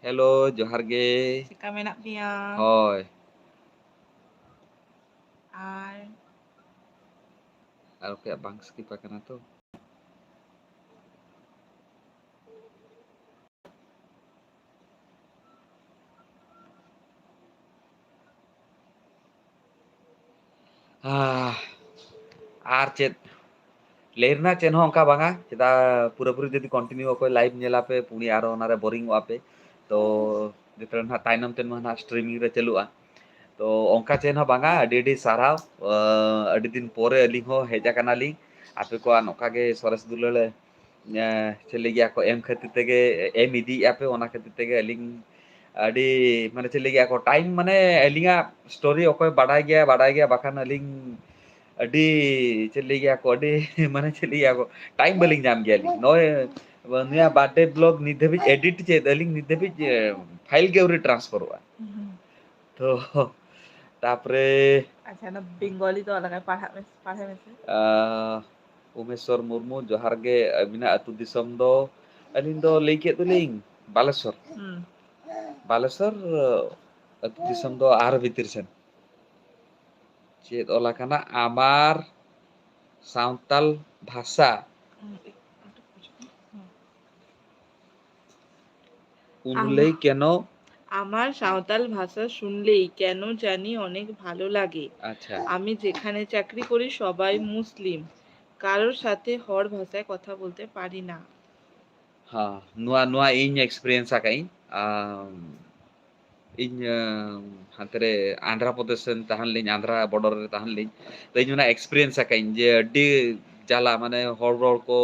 ᱦᱮᱞᱳ, ᱡᱚᱦᱟᱨ ᱜᱮ᱾ ᱪᱮᱠᱟ ᱢᱮᱱᱟᱜ ᱯᱮᱭᱟ? ᱦᱳᱭ᱾ ᱟᱨ ᱟᱨ ᱚᱠᱚᱭᱟᱜ ᱵᱟᱝ ᱥᱠᱤᱯ ᱟᱠᱟᱱᱟ ᱛᱚ? ᱟᱦ, ᱟᱨ ᱪᱮᱫ ᱞᱟᱹᱭ ᱨᱮᱱᱟᱜ ᱪᱮᱫ ᱦᱚᱸ ᱚᱱᱠᱟ ᱵᱟᱝᱟ᱾ ᱪᱮᱫᱟᱜ, ᱯᱩᱨᱟᱹᱯᱩᱨᱤ ᱡᱩᱫᱤ ᱠᱚᱱᱴᱤᱱᱤᱭᱩ ᱚᱠᱚᱭ ᱞᱟᱭᱤᱵᱷ ᱧᱮᱞᱟ ᱯᱮ, ᱯᱩᱱᱤ ᱟᱨᱚ ᱚᱱᱟᱨᱮ ᱵᱳᱨᱤᱝ ᱚᱜᱼᱟ ᱯᱮ᱾ ᱛᱚ ᱡᱚᱛᱚ ᱱᱟᱦᱟᱜ ᱛᱟᱭᱱᱚᱢ ᱛᱮ ᱱᱚᱣᱟ ᱱᱟᱦᱟᱜ ᱥᱴᱨᱤᱢᱤᱝ ᱨᱮ ᱪᱟᱹᱞᱩᱜᱼᱟ᱾ ᱛᱚ ᱚᱱᱠᱟ ᱪᱮᱫ ᱦᱚᱸ ᱵᱟᱝᱟ, ᱟᱹᱰᱤ ᱟᱹᱰᱤ ᱥᱟᱨᱦᱟᱣ᱾ ᱟᱹᱰᱤ ᱫᱤᱱ ᱯᱚᱨᱮ ᱟᱹᱞᱤᱧ ᱦᱚᱸ ᱦᱮᱡ ᱟᱠᱟᱱᱟᱞᱤᱧ᱾ ᱟᱯᱮ ᱠᱚᱣᱟᱜ ᱱᱚᱝᱠᱟ ᱜᱮ ᱥᱚᱨᱮᱥ ᱫᱩᱞᱟᱹᱲ ᱪᱮᱫ ᱞᱟᱹᱭ ᱜᱮᱭᱟ ᱠᱚ, ᱮᱢ ᱠᱷᱟᱹᱛᱤᱨ ᱛᱮᱜᱮ, ᱮᱢ ᱤᱫᱤᱭᱮᱫᱼᱟ ᱯᱮ, ᱚᱱᱟ ᱠᱷᱟᱹᱛᱤᱨ ᱛᱮᱜᱮ ᱟᱹᱞᱤᱧ ᱟᱹᱰᱤ, ᱢᱟᱱᱮ, ᱪᱮᱫ ᱞᱟᱹᱭ ᱜᱮᱭᱟ ᱠᱚ, ᱴᱟᱭᱤᱢ, ᱢᱟᱱᱮ, ᱟᱹᱞᱤᱧᱟᱜ ᱥᱴᱳᱨᱤ ᱚᱠᱚᱭ ᱵᱟᱰᱟᱭ ᱜᱮᱭᱟ, ᱵᱟᱰᱟᱭ ᱜᱮᱭᱟ, ᱵᱟᱠᱷᱟᱱ ᱟᱹᱞᱤᱧ ᱟᱹᱰᱤ, ᱪᱮᱫ ᱞᱟᱹᱭ ᱜᱮᱭᱟ ᱠᱚ, ᱟᱹᱰᱤ ᱢᱟᱱᱮ, ᱪᱮᱫ ᱞᱟᱹᱭ ᱜᱮᱭᱟ ᱠᱚ, ᱴᱟᱭᱤᱢ ᱵᱟᱹᱞᱤᱧ ᱧᱟᱢ ᱜᱮᱭᱟ ᱟᱹᱞᱤᱧ᱾ ᱱᱚᱜᱼᱚᱭ ᱱᱩᱭᱟᱜ ᱵᱟᱨᱛᱷᱰᱮ ᱵᱞᱚᱜ ᱱᱤᱛ ᱫᱷᱟᱹᱵᱤᱡ ᱮᱰᱤᱴ ᱪᱮᱫ ᱟᱹᱞᱤᱧ ᱱᱤᱛ ᱫᱷᱟᱹᱵᱤᱡ ᱯᱷᱟᱭᱤᱞ ᱜᱮ ᱟᱹᱣᱨᱤ ᱴᱨᱟᱱᱥᱯᱷᱟᱨᱚᱜᱼᱟ᱾ ᱦᱩᱸ᱾ ᱛᱚ ᱛᱟᱯᱚᱨᱮ ᱟᱪᱪᱷᱟ, ᱚᱱᱟ ᱵᱮᱝᱜᱚᱞᱤ ᱫᱚ ᱟᱞᱟᱫᱟ ᱯᱟᱲᱦᱟᱜ ᱢᱮ, ᱯᱟᱲᱦᱟᱣ ᱢᱮᱥᱮ᱾ ᱟᱦ, ᱩᱢᱮᱥᱣᱚᱨ ᱢᱩᱨᱢᱩ, ᱡᱚᱦᱟᱨ ᱜᱮ᱾ ᱟᱹᱵᱤᱱᱟᱜ ᱟᱹᱛᱩ ᱫᱤᱥᱚᱢ ᱫᱚ? ᱟᱹᱞᱤᱧ ᱫᱚ ᱞᱟᱹᱭ ᱠᱮᱫ ᱫᱚᱞᱤᱧ, ᱵᱟᱞᱮᱥᱚᱨ᱾ ᱦᱩᱸ᱾ ᱵᱟᱞᱮᱥᱚᱨ, ᱟᱹᱛᱩ ᱫᱤᱥᱚᱢ ᱫᱚ ᱟᱨᱦᱚᱸ ᱵᱷᱤᱛᱤᱨ ᱥᱮᱱ᱾ ᱪᱮᱫ ᱚᱞ ᱟᱠᱟᱱᱟ? ᱟᱢᱟᱨ ᱥᱟᱶᱛᱟᱞ ᱵᱷᱟᱥᱟ᱾ ᱦᱩᱸ, ᱮᱠ-, ᱦᱩᱸ᱾ উল্লেখ আম-, কেন? আমার সাঁওতাল ভাষা শুনলেই কেন জানি অনেক ভালো লাগে। আচ্ছা। আমি যেখানে চাকরি করি সবাই মুসলিম, কারোর সাথে হর ভাষায় কথা বলতে পারি না। ᱦᱮᱸ, ᱱᱚᱣᱟ, ᱱᱚᱣᱟ ᱤᱧ ᱮᱠᱥᱯᱮᱨᱤᱭᱮᱱᱥ ᱟᱠᱟᱫ ᱟᱹᱧ᱾ ᱟᱢ, ᱤᱧ ᱦᱟᱱᱛᱮ ᱨᱮ ᱟᱱᱫᱷᱨᱟ ᱯᱨᱚᱫᱮᱥ ᱨᱮ ᱛᱟᱦᱮᱱ ᱞᱤᱧ, ᱟᱱᱫᱷᱨᱟ ᱵᱚᱰᱟᱨ ᱨᱮ ᱛᱟᱦᱮᱱ ᱞᱤᱧ᱾ ᱛᱚ ᱤᱧ ᱚᱱᱟ ᱮᱠᱥᱯᱤᱨᱤᱭᱮᱱᱥ ᱟᱠᱟᱫ ᱟᱹᱧ ᱡᱮ ᱟᱹᱰᱤ ᱡᱟᱞᱟ, ᱢᱟᱱᱮ ᱦᱚᱲ ᱨᱚᱲ ᱠᱚ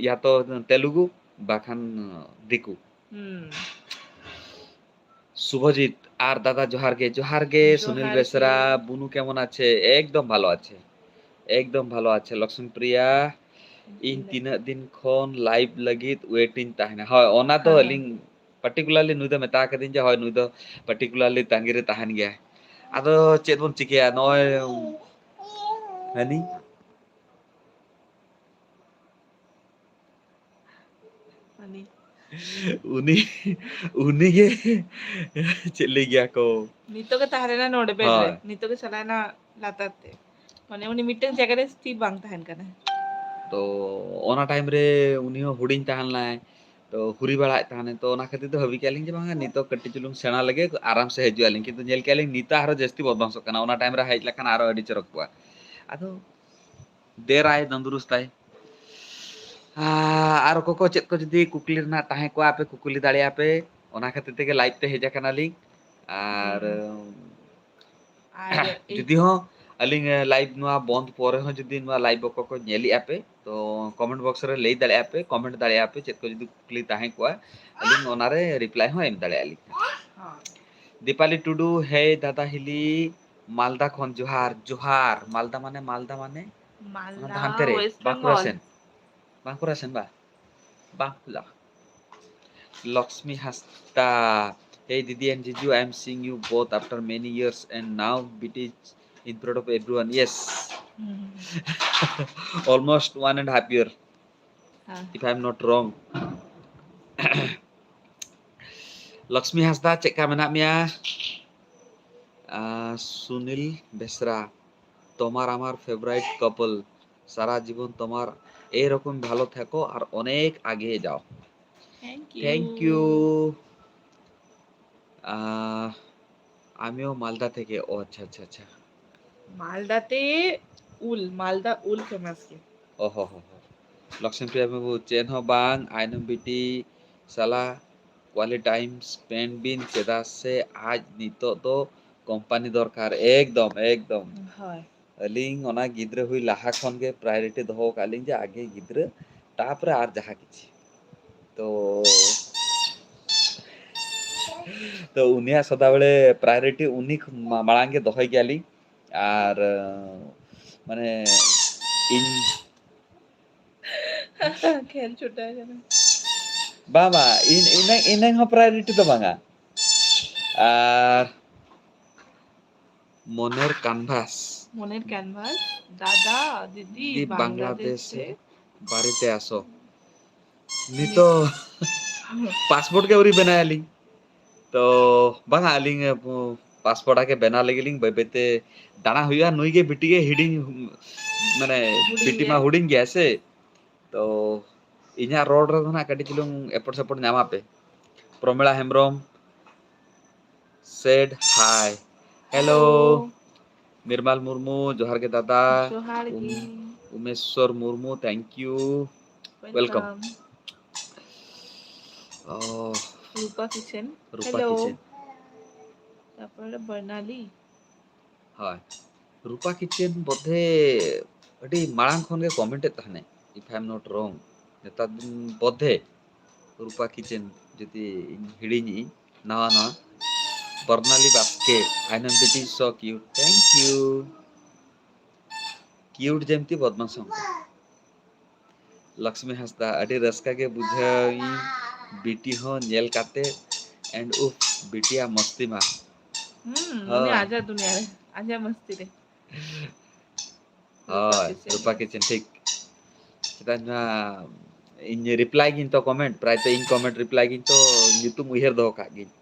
ᱭᱟ ᱛᱚ ᱛᱮᱞᱩᱜᱩ ᱵᱟᱠᱷᱟᱱ ᱫᱤᱠᱩ᱾ ᱥᱩᱵᱷᱚᱡᱤᱛ ᱟᱨ ᱫᱟᱫᱟ ᱡᱚᱦᱟᱨ ᱜᱮ᱾ ᱡᱚᱦᱟᱨ ᱜᱮ ᱥᱩᱱᱤᱞ ᱵᱮᱥᱨᱟ᱾ ᱵᱩᱱᱩ ᱠᱮᱢᱚᱱ ᱟᱪᱷᱮ? ᱮᱠᱫᱚᱢ ᱵᱷᱟᱞᱚ ᱟᱪᱷᱮ, ᱮᱠᱫᱚᱢ ᱵᱷᱟᱞᱚ ᱟᱪᱷᱮ ᱞᱚᱠᱥᱢᱤ ᱯᱨᱤᱭᱟ᱾ ᱤᱧ ᱛᱤᱱᱟᱹᱜ ᱫᱤᱱ ᱠᱷᱚᱱ ᱞᱟᱭᱤᱵᱷ ᱞᱟᱹᱜᱤᱫ ᱳᱭᱮᱴ ᱤᱧ ᱛᱟᱦᱮᱱᱟ᱾ ᱦᱳᱭ, ᱚᱱᱟ ᱫᱚ ᱟᱹᱞᱤᱧ ᱯᱟᱨᱴᱤᱠᱩᱞᱟᱨᱞᱤ ᱱᱩᱭ ᱫᱚ ᱢᱮᱛᱟ ᱠᱟᱹᱫᱤᱧ ᱡᱮ ᱦᱳᱭ, ᱱᱩᱭ ᱫᱚ ᱯᱟᱨᱴᱤᱠᱩᱞᱟᱨᱞᱤ ᱛᱟᱺᱜᱤ ᱨᱮ ᱛᱟᱦᱮᱱ ᱜᱮᱭᱟᱭ᱾ ᱟᱫᱚ ᱪᱮᱫ ᱵᱚᱱ ᱪᱤᱠᱟᱹᱭᱟ, ᱱᱚᱜᱼᱚᱭ ᱦᱟᱹᱱᱤ ᱩᱱᱤ ᱩᱱᱤ ᱩᱱᱤ ᱜᱮ ᱪᱮᱫ ᱞᱟᱹᱭ ᱜᱮᱭᱟ ᱠᱚ? ᱱᱤᱛᱚᱜ ᱜᱮ ᱛᱟᱦᱮᱸ ᱞᱮᱱᱟ ᱱᱚᱰᱮ ᱵᱮᱰ ᱨᱮ᱾ ᱦᱳᱭ᱾ ᱱᱤᱛᱚᱜ ᱜᱮ ᱪᱟᱞᱟᱣ ᱮᱱᱟ ᱞᱟᱛᱟᱨ ᱛᱮ᱾ ᱢᱟᱱᱮ ᱩᱱᱤ ᱢᱤᱫᱴᱟᱝ ᱡᱟᱭᱜᱟ ᱨᱮ ᱛᱷᱤᱨ ᱵᱟᱝ ᱛᱟᱦᱮᱱ ᱠᱟᱱᱟ᱾ ᱛᱚ ᱚᱱᱟ ᱴᱟᱭᱤᱢ ᱨᱮ ᱩᱱᱤ ᱦᱚᱸ ᱦᱩᱰᱤᱧ ᱛᱟᱦᱮᱸ ᱞᱮᱱᱟᱭ, ᱛᱚ ᱦᱩᱨᱤ ᱵᱟᱲᱟᱭᱮᱫ ᱛᱟᱦᱮᱱᱟᱭ᱾ ᱛᱚ ᱚᱱᱟ ᱠᱷᱟᱹᱛᱤᱨ ᱛᱮ ᱵᱷᱟᱹᱵᱤ ᱠᱮᱫᱼᱟ ᱞᱤᱧ ᱡᱮ ᱵᱟᱝᱟ ᱱᱤᱛᱚᱜ ᱠᱟᱹᱴᱤᱡ ᱪᱩᱞᱩᱝ ᱥᱮᱬᱟ ᱞᱮᱜᱮ ᱟᱨᱟᱢ ᱥᱮ ᱦᱤᱡᱩᱜ ᱟᱹᱞᱤᱧ, ᱠᱤᱱᱛᱩ ᱧᱮᱞ ᱠᱮᱫᱼᱟ ᱞᱤᱧ ᱱᱤᱛᱚᱜ ᱟᱨᱦᱚᱸ ᱡᱟᱹᱥᱛᱤ ᱵᱚᱫᱢᱟᱥᱚᱜ ᱠᱟᱱᱟ᱾ ᱚᱱᱟ ᱴᱟᱭᱤᱢ ᱨᱮ ᱦᱮᱡ ᱞᱮᱠᱷᱟᱱ ᱟᱨᱦᱚᱸ ᱟᱹᱰᱤ ᱪᱚᱨᱚᱠ ᱠᱚᱜᱼᱟ᱾ ᱟᱫᱚ ᱫᱮᱨᱟᱭ ᱛᱚᱱᱫᱩᱨᱩᱥᱛᱟᱭ᱾ ᱟᱨ ᱚᱠᱚᱭ ᱠᱚ ᱪᱮᱫ ᱠᱚ ᱡᱩᱫᱤ ᱠᱩᱠᱞᱤ ᱨᱮᱱᱟᱜ ᱛᱟᱦᱮᱸ ᱠᱚᱜᱼᱟ, ᱟᱯᱮ ᱠᱩᱠᱞᱤ ᱫᱟᱲᱮᱭᱟᱜᱼᱟ ᱯᱮ᱾ ᱚᱱᱟ ᱠᱷᱟᱹᱛᱤᱨ ᱛᱮᱜᱮ ᱞᱟᱭᱤᱵᱷ ᱛᱮ ᱦᱮᱡ ᱟᱠᱟᱱᱟᱞᱤᱧ᱾ ᱟᱨ ᱦᱩᱸ᱾ ᱟᱨ ᱡᱩᱫᱤ ᱦᱚᱸ ᱟᱹᱞᱤᱧ ᱞᱟᱭᱤᱵᱷ ᱱᱚᱣᱟ ᱵᱚᱱᱫ ᱯᱚᱨᱮ ᱦᱚᱸ ᱡᱩᱫᱤ ᱱᱚᱣᱟ ᱞᱟᱭᱤᱵᱷ ᱚᱠᱚᱭ ᱠᱚ ᱧᱮᱞᱮᱜᱼᱟ ᱯᱮ, ᱛᱚ ᱠᱚᱢᱮᱱᱴ ᱵᱚᱠᱥ ᱨᱮ ᱞᱟᱹᱭ ᱫᱟᱲᱮᱭᱟᱜᱼᱟ ᱯᱮ, ᱠᱚᱢᱮᱱᱴ ᱫᱟᱲᱮᱭᱟᱜᱼᱟ ᱯᱮ, ᱪᱮᱫ ᱠᱚ ᱡᱩᱫᱤ ᱠᱩᱠᱞᱤ ᱛᱟᱦᱮᱸ ᱠᱚᱜᱼᱟ, ᱟᱹᱞᱤᱧ ᱚᱱᱟᱨᱮ ᱨᱤᱯᱞᱟᱭ ᱦᱚᱸ ᱮᱢ ᱫᱟᱲᱮᱭᱟᱜᱼᱟ ᱞᱤᱧ᱾ ᱦᱚᱸ᱾ ᱫᱤᱯᱟᱞᱤ ᱴᱩᱰᱩ, ᱦᱮᱭ ᱫᱟᱫᱟ ᱦᱤᱞᱤ, ᱢᱟᱞᱫᱟ ᱠᱷᱚᱱ ᱡᱚᱦᱟᱨ, ᱡᱚᱦᱟᱨ᱾ ᱢᱟᱞᱫᱟ ᱢᱟᱱᱮ, ᱢᱟᱞᱫᱟ ᱢᱟᱱᱮ? ᱚᱱᱟ ᱫᱚ ᱢᱟᱞᱫᱟ, ᱦᱟᱱᱛᱮ ᱨᱮ, ᱳᱭᱮᱥᱴ ᱵᱟᱸᱠᱩᱲᱟ ᱵᱮᱝᱜᱚᱞ᱾ ᱥᱮᱱ᱾ ᱵᱟᱸᱠᱩᱲᱟ ᱥᱮᱱ ᱵᱟ? ᱵᱟᱸᱠᱩᱲᱟ᱾ ᱞᱚᱠᱥᱢᱤ ᱦᱟᱸᱥᱫᱟ, hey ᱫᱤᱫᱤ and ᱡᱤᱡᱩ, I am seeing you both after many years and now it is in front of everyone. Yes. ᱦᱩᱸ᱾ Almost one and half year, ᱦᱮᱸ᱾ If I am not wrong. Lakshmi ᱦᱟᱸᱥᱫᱟ, ᱪᱮᱫ ᱞᱮᱠᱟ ᱢᱮᱱᱟᱜ ᱢᱮᱭᱟ? ᱟᱨ ᱥᱩᱱᱤᱞ ᱵᱮᱥᱨᱟ, তোমার আমার ফেভারিট কাপল, সারা জীবন তোমার এইরকম ভালো থেকো আর অনেক আগে যাও। Thank you. Thank you. আহ, আমিও মালদা থেকে। ও আচ্ছা, আচ্ছা, আচ্ছা। মালদাতে উল, মালদা উল ফেমাস কি? ও হো হো হো। লক্ষ্মীপ্রিয়া বাবু, ᱪᱮᱫ ᱦᱚᱸ ᱵᱟᱝ, ᱟᱭᱱᱚᱢ ᱵᱤᱴᱤ ᱥᱟᱞᱟ quality time spend ᱵᱤᱱ, ᱪᱮᱫᱟᱜ ᱥᱮ ᱟᱡ ᱱᱤᱛᱚᱜ ᱫᱚ ᱠᱳᱢᱯᱟᱱᱤ ᱫᱚᱨᱠᱟᱨ᱾ ᱮᱠᱫᱚᱢ, ᱮᱠᱫᱚᱢ᱾ ᱦᱳᱭ᱾ ᱟᱹᱞᱤᱧ ᱚᱱᱟ ᱜᱤᱫᱽᱨᱟᱹ ᱦᱩᱭ ᱞᱟᱦᱟ ᱠᱷᱚᱱ ᱜᱮ priority ᱫᱚᱦᱚ ᱟᱠᱟᱫ ᱞᱤᱧ ᱡᱮ ᱟᱜᱮ ᱜᱤᱫᱽᱨᱟᱹ, ᱛᱟᱯᱚᱨᱮ ᱟᱨ ᱡᱟᱦᱟᱸ ᱠᱤᱪᱷᱩ᱾ ᱛᱚ, ᱛᱚ ᱩᱱᱤᱭᱟᱜ ᱥᱚᱫᱟ ᱵᱮᱲᱮ priority ᱩᱱᱤ ᱠᱷ-, ᱢᱟ-, ᱢᱟᱲᱟᱝ ᱜᱮ ᱫᱚᱦᱚᱭ ᱜᱮᱭᱟᱞᱤᱧ᱾ ᱟᱨ, ᱢᱟᱱᱮ, ᱤᱧ ᱠᱷᱮᱞ ᱪᱷᱩᱴᱟᱹᱣ ᱠᱟᱱᱟ᱾ ᱵᱟᱝ, ᱵᱟᱝ, ᱤᱧ, ᱤᱱᱟᱹ, ᱤᱱᱟᱹ ᱦᱚᱸ priority ᱫᱚ ᱵᱟᱝᱟ᱾ ᱟᱨ ᱢᱚᱱᱮᱨ canvas᱾ ᱢᱚᱱᱮᱨ canvas, ᱫᱟᱫᱟ, ᱫᱤᱫᱤ, ᱫᱤ ᱵᱟᱝᱞᱟᱫᱮᱥ ᱵᱟᱝᱞᱟᱫᱮᱥ ᱨᱮ᱾ ᱨᱮ ᱵᱟᱨᱮᱛᱮ ᱟᱥᱚ᱾ ᱱᱤᱛᱚᱜ passport ᱜᱮ ᱟᱹᱣᱨᱤ ᱵᱮᱱᱟᱣ ᱟᱹᱞᱤᱧ᱾ ᱛᱚ ᱵᱟᱝᱟ, ᱟᱹᱞᱤᱧ, ᱩ, passport ᱟᱜᱮ ᱵᱮᱱᱟᱣ ᱞᱟᱹᱜᱤᱫ ᱞᱤᱧ ᱵᱟᱹᱭ ᱵᱟᱹᱭ ᱛᱮ ᱫᱟᱬᱟ ᱦᱩᱭᱩᱜᱼᱟ᱾ ᱱᱩᱭ ᱜᱮ ᱵᱤᱴᱤ ᱜᱮ ᱦᱤᱰᱤᱧ, ᱢᱟᱱᱮ, ᱦᱩᱰᱤᱧ ᱵᱤᱴᱤ ᱢᱟ ᱜᱮᱭᱟ᱾ ᱦᱩᱰᱤᱧ ᱜᱮᱭᱟ ᱥᱮ᱾ ᱛᱚ ᱤᱧᱟᱹᱜ ᱨᱚᱲ ᱨᱮᱫᱚ ᱱᱟᱜ ᱠᱟᱹᱴᱤᱡ ᱪᱩᱞᱩᱝ ᱮᱯᱚᱨ ᱥᱮᱯᱚᱨ ᱧᱟᱢᱟ ᱯᱮ᱾ ᱯᱨᱚᱢᱤᱞᱟ Hembrom said hi. Hello. Hello. Nirmal Murmu, ᱡᱚᱦᱟᱨ ᱜᱮ ᱫᱟᱫᱟ᱾ ᱡᱚᱦᱟᱨ ᱩᱢ-, ᱜᱮ᱾ ᱩᱢᱮᱥᱣᱚᱨ Murmu, thank you. Welcome. Welcome. ᱚ, ᱨᱩᱯᱟ ᱠᱤᱪᱮᱱ᱾ ᱨᱩᱯᱟ Hello. ᱠᱤᱪᱮᱱ᱾ ᱛᱟᱯᱚᱨᱮ ᱵᱚᱨᱱᱟᱞᱤ᱾ ᱦᱳᱭ᱾ ᱨᱩᱯᱟ ᱠᱤᱪᱮᱱ ᱵᱚᱫᱷᱮ ᱟᱹᱰᱤ ᱢᱟᱲᱟᱝ ᱠᱷᱚᱱ ᱜᱮ comment ᱮᱫ ᱛᱟᱦᱮᱱᱟᱭ, if I am not wrong. ᱱᱮᱛᱟᱨ ᱫᱤᱱ ᱵᱚᱫᱷᱮ ᱨᱩᱯᱟ ᱠᱤᱪᱮᱱ ᱡᱩᱫᱤ ᱤᱧ ᱦᱤᱲᱤᱧᱮᱜᱼᱟᱹᱧ, ᱱᱟᱣᱟ ᱱᱟᱣᱟ᱾ ᱵᱚᱨᱱᱟᱞᱤ ᱵᱟᱥᱠᱮ, ᱟᱭᱱᱚᱢ ᱵᱤᱴᱤ is so cute. Thank you. Cute ᱡᱮᱢᱛᱤ ᱵᱚᱫᱢᱟᱥ ᱦᱚᱸ᱾ ᱞᱚᱠᱥᱢᱤ ᱦᱟᱸᱥᱫᱟ, ᱟᱹᱰᱤ ᱨᱟᱹᱥᱠᱟᱹ ᱜᱮ ᱵᱩᱡᱷᱟᱹᱣ ᱤᱧ ᱵᱤᱴᱤ ᱦᱚᱸ ᱧᱮᱞ ᱠᱟᱛᱮ, and ᱩᱯ, ᱵᱤᱴᱤᱭᱟᱜ ᱢᱚᱥᱛᱤ ᱢᱟ᱾ ᱦᱩᱸ, ᱦᱳᱭ᱾ ᱩᱱᱤ ᱟᱡᱟᱜ ᱫᱩᱱᱤᱭᱟᱹ ᱨᱮ, ᱟᱡᱟᱜ ᱢᱚᱥᱛᱤ ᱨᱮ᱾ ᱨᱩᱯᱟ ᱦᱳᱭ, ᱠᱤᱪᱮᱱ᱾ ᱨᱩᱯᱟ ᱠᱤᱪᱮᱱ, ᱴᱷᱤᱠ᱾ ᱪᱮᱫᱟᱜ ᱱᱚᱣᱟ ᱤᱧ reply ᱜᱤᱧ ᱛᱚ comment, ᱯᱨᱟᱭ ᱛᱚ ᱤᱧ comment reply ᱜᱤᱧ ᱛᱚ ᱧᱩᱛᱩᱢ ᱩᱭᱦᱟᱹᱨ ᱫᱚᱦᱚ ᱠᱟᱜ ᱜᱤᱧ᱾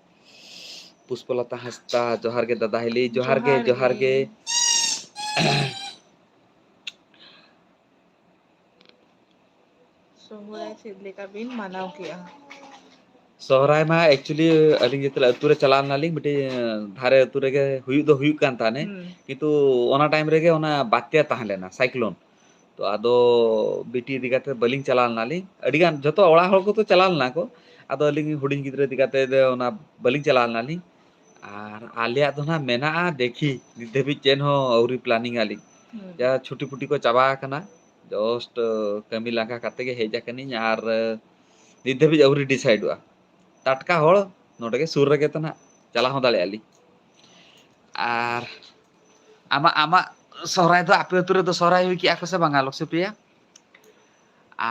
ᱯᱩᱥᱯᱚᱞᱚᱛᱟ ᱦᱟᱸᱥᱫᱟ, ᱡᱚᱦᱟᱨ ᱜᱮ ᱫᱟᱫᱟ ᱦᱤᱞᱤ, ᱡᱚᱦᱟᱨ ᱜᱮ, ᱡᱚᱦᱟᱨ ᱡᱚᱦᱟᱨ ᱜᱮ᱾ ᱜᱮ᱾ ᱥᱚᱦᱨᱟᱭ ᱪᱮᱫ ᱞᱮᱠᱟ ᱵᱤᱱ ᱢᱟᱱᱟᱣ ᱠᱮᱜᱼᱟ? ᱥᱚᱦᱨᱟᱭ ᱢᱟ actually ᱟᱹᱞᱤᱧ ᱡᱮᱛᱮ ᱟᱹᱛᱩ ᱨᱮ ᱪᱟᱞᱟᱣ ᱞᱮᱱᱟᱞᱤᱧ, ᱢᱤᱫᱴᱤᱡ ᱫᱷᱟᱨᱮ ᱟᱹᱛᱩ ᱨᱮᱜᱮ ᱦᱩᱭᱩᱜ ᱫᱚ ᱦᱩᱭᱩᱜ ᱠᱟᱱ ᱛᱟᱦᱮᱸᱱᱮ, ᱦᱩᱸ᱾ ᱠᱤᱱᱛᱩ ᱚᱱᱟ time ᱨᱮᱜᱮ ᱚᱱᱟ ᱵᱟᱛᱭᱟ ᱛᱟᱦᱮᱸ ᱞᱮᱱᱟ, cyclone᱾ ᱛᱚ ᱟᱫᱚ ᱵᱤᱴᱤ ᱤᱫᱤ ᱠᱟᱛᱮ ᱵᱟᱹᱞᱤᱧ ᱪᱟᱞᱟᱣ ᱞᱮᱱᱟᱞᱤᱧ᱾ ᱟᱹᱰᱤ ᱜᱟᱱ ᱡᱚᱛᱚ ᱚᱲᱟᱜ ᱦᱚᱲ ᱠᱚᱫᱚ ᱪᱟᱞᱟᱣ ᱞᱮᱱᱟ ᱠᱚ, ᱟᱫᱚ ᱟᱹᱞᱤᱧ ᱦᱩᱰᱤᱧ ᱜᱤᱫᱽᱨᱟᱹ ᱤᱫᱤ ᱠᱟᱛᱮ ᱫᱚ ᱚᱱᱟ ᱵᱟᱹᱞᱤᱧ ᱪᱟᱞᱟᱣ ᱞᱮᱱᱟᱞᱤᱧ᱾ ᱟᱨ ᱟᱞᱮᱭᱟᱜ ᱫᱚ ᱱᱟᱦᱟᱜ ᱢᱮᱱᱟᱜᱼᱟ, ᱫᱮᱠᱷᱤ, ᱱᱤᱛ ᱫᱷᱟᱹᱵᱤᱡ ᱪᱮᱫ ᱦᱚᱸ ᱟᱹᱣᱨᱤ planning ᱟᱹᱞᱤᱧ᱾ ᱦᱩᱸ᱾ ᱡᱟ ᱪᱷᱩᱴᱤ ᱯᱷᱩᱴᱤ ᱠᱚ ᱪᱟᱵᱟ ᱟᱠᱟᱱᱟ, just, ᱟᱹ, ᱠᱟᱹᱢᱤ ᱞᱟᱸᱜᱟ ᱠᱟᱛᱮ ᱜᱮ ᱦᱮᱡ ᱟᱠᱟᱱᱟᱹᱧ, ᱟᱨ, ᱟᱹ, ᱱᱤᱛ ᱫᱷᱟᱹᱵᱤᱡ ᱟᱹᱣᱨᱤ decideᱚᱜᱼᱟ᱾ ᱴᱟᱴᱠᱟ ᱦᱚᱲ, ᱱᱚᱰᱮ ᱜᱮ ᱥᱩᱨ ᱨᱮᱜᱮ ᱛᱚ ᱱᱟᱦᱟᱜ, ᱪᱟᱞᱟᱣ ᱦᱚᱸ ᱫᱟᱲᱮᱭᱟᱜᱼᱟ ᱞᱤᱧ᱾ ᱟᱨ ᱟᱢᱟᱜ, ᱟᱢᱟᱜ ᱥᱚᱦᱨᱟᱭ ᱫᱚ ᱟᱯᱮ ᱟᱹᱛᱩ ᱨᱮᱫᱚ ᱥᱚᱦᱨᱟᱭ ᱦᱩᱭ ᱠᱮᱜᱼᱟ ᱠᱚ ᱥᱮ ᱵᱟᱝᱟ, ᱞᱚᱠᱥᱢᱤᱯᱨᱤᱭᱟ?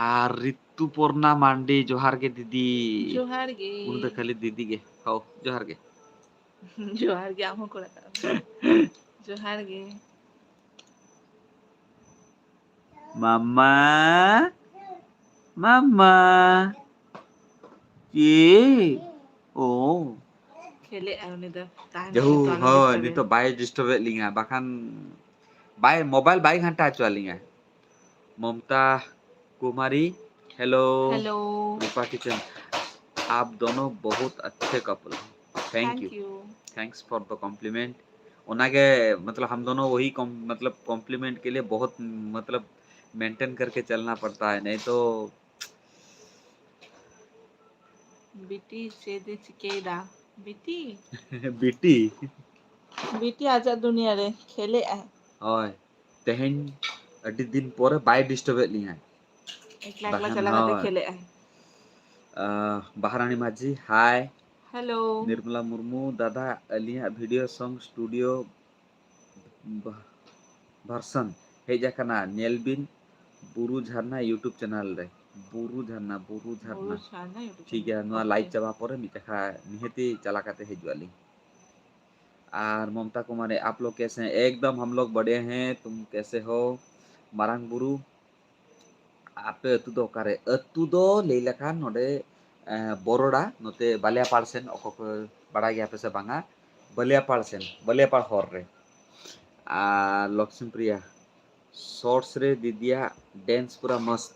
ᱟᱨ ᱨᱤᱛᱩᱯᱚᱨᱱᱟ ᱢᱟᱱᱰᱤ, ᱡᱚᱦᱟᱨ ᱜᱮ ᱫᱤᱫᱤ᱾ ᱡᱚᱦᱟᱨ ᱜᱮ᱾ ᱩᱱᱤ ᱫᱚ ᱠᱷᱟᱹᱞᱤ ᱫᱤᱫᱤ ᱜᱮ᱾ ᱦᱚ, ᱡᱚᱦᱟᱨ ᱜᱮ᱾ ᱡᱚᱦᱟᱨ ᱜᱮ, ᱟᱢ ᱦᱚᱸ ᱠᱚ ᱨᱟᱠᱟᱵ ᱢᱮ᱾ ᱡᱚᱦᱟᱨ ᱜᱮ᱾ ᱢᱟᱢᱟ, ᱢᱟᱢᱟ᱾ ᱪᱮᱫ? ᱚ᱾ ᱠᱷᱮᱞᱮᱜᱼᱟᱭ ᱩᱱᱤ ᱫᱚ᱾ ᱛᱟᱦᱮᱱ ᱡᱟᱦᱳ, ᱢᱮ, ᱛᱚ ᱟᱞᱚᱢ ᱦᱳᱭ, ᱰᱤᱥᱴᱟᱵᱮᱭᱟ᱾ ᱱᱤᱛᱚᱜ ᱵᱟᱭ ᱰᱤᱥᱴᱟᱵᱮᱫ ᱞᱤᱧᱟ, ᱵᱟᱠᱷᱟᱱ ᱵᱟᱭ, ᱢᱳᱵᱟᱭᱤᱞ ᱵᱟᱭ ᱜᱷᱟᱱᱴᱟ ᱦᱚᱪᱚ ᱟᱹᱞᱤᱧᱟ᱾ ᱢᱚᱢᱛᱟ ᱠᱩᱢᱟᱨᱤ, hello᱾ Hello᱾ ᱨᱩᱯᱟ ᱠᱤᱪᱮᱱ, आप दोनों बहुत अच्छे couple हैं। Thank you। Thank you। Thanks for the compliment। ᱚᱱᱟᱜᱮ, मतलब, हम दोनों वही कम-, मतलब, compliment के लिए बहुत, मतलब, maintain करके चलना पड़ता है, नहीं तो ᱵᱤᱴᱤ ᱪᱮᱫ ᱮ ᱪᱤᱠᱟᱹᱭᱮᱫᱟ? ᱵᱤᱴᱤ? ᱵᱤᱴᱤ? ᱵᱤᱴᱤ ᱟᱡᱟᱜ ᱫᱩᱱᱤᱭᱟᱹ ᱨᱮ ᱠᱷᱮᱞᱮᱜᱼᱟᱭ᱾ ᱦᱳᱭ, ᱛᱮᱦᱮᱧ ᱟᱹᱰᱤ ᱫᱤᱱ ᱯᱚᱨᱮ ᱵᱟᱭ ᱰᱤᱥᱴᱟᱵᱮᱫ ᱞᱤᱧᱟᱭ᱾ ᱮᱠᱞᱟ ᱮᱠᱞᱟ ᱵᱟᱠᱷᱟᱱ ᱪᱟᱞᱟᱣ ᱠᱟᱛᱮ ᱦᱳᱭ᱾ ᱠᱷᱮᱞᱮᱜᱼᱟᱭ᱾ ᱟᱦ, ᱵᱟᱦᱟᱨᱟᱱᱤ ᱢᱟᱹᱡᱷᱤ, hi᱾ Hello᱾ ᱱᱤᱨᱢᱚᱞᱟ ᱢᱩᱨᱢᱩ, ᱫᱟᱫᱟ, ᱟᱹᱞᱤᱧᱟᱜ video song studio ᱵᱷᱟ-, version ᱦᱮᱡ ᱟᱠᱟᱱᱟ, ᱧᱮᱞ ᱵᱤᱱ ᱵᱩᱨᱩ ᱡᱷᱟᱨᱱᱟ YouTube channel ᱨᱮ᱾ ᱵᱩᱨᱩ ᱡᱷᱟᱨᱱᱟ, ᱵᱩᱨᱩ ᱡᱷᱟᱨᱱᱟ᱾ ᱵᱩᱨᱩ ᱡᱷᱟᱨᱱᱟ YouTube ᱴᱷᱤᱠ ᱜᱮᱭᱟ, channel᱾ ᱱᱚᱣᱟ OK᱾ Live ᱪᱟᱵᱟ ᱯᱚᱨᱮ ᱢᱤᱫ ᱡᱟᱠᱷᱟ ᱱᱤᱦᱟᱹᱛᱤ ᱪᱟᱞᱟᱣ ᱠᱟᱛᱮ ᱦᱤᱡᱩᱜ ᱟᱹᱞᱤᱧ᱾ ᱟᱨ ᱢᱚᱢᱛᱟ ᱠᱩᱢᱟᱨᱤ, आप लोग कैसे हैं? एकदम हम लोग बढ़िया हैं, तुम कैसे हो? ᱢᱟᱨᱟᱝ ᱵᱩᱨᱩ, ᱟᱯᱮ ᱟᱹᱛᱩ ᱫᱚ ᱚᱠᱟᱨᱮ? ᱟᱹᱛᱩ ᱫᱚ ᱞᱟᱹᱭ ᱞᱮᱠᱷᱟᱱ ᱱᱚᱰᱮ, ᱮ, ᱵᱚᱨᱚᱰᱟ, ᱱᱚᱛᱮ ᱵᱟᱞᱤᱭᱟᱯᱟᱲ ᱥᱮᱱ, ᱚᱠᱚᱭ ᱠᱚ ᱵᱟᱲᱟᱭ ᱜᱮᱭᱟ ᱯᱮ ᱥᱮ ᱵᱟᱝᱟ? ᱵᱟᱞᱤᱭᱟᱯᱟᱲ ᱥᱮᱱ, ᱵᱟᱞᱤᱭᱟᱯᱟᱲ ᱦᱚᱨ ᱨᱮ᱾ ᱟᱨ ᱞᱚᱠᱥᱢᱤ ᱯᱨᱤᱭᱟ, shorts ᱨᱮ ᱫᱤᱫᱤᱭᱟᱜ dance ᱯᱩᱨᱟ ᱢᱚᱥᱛ᱾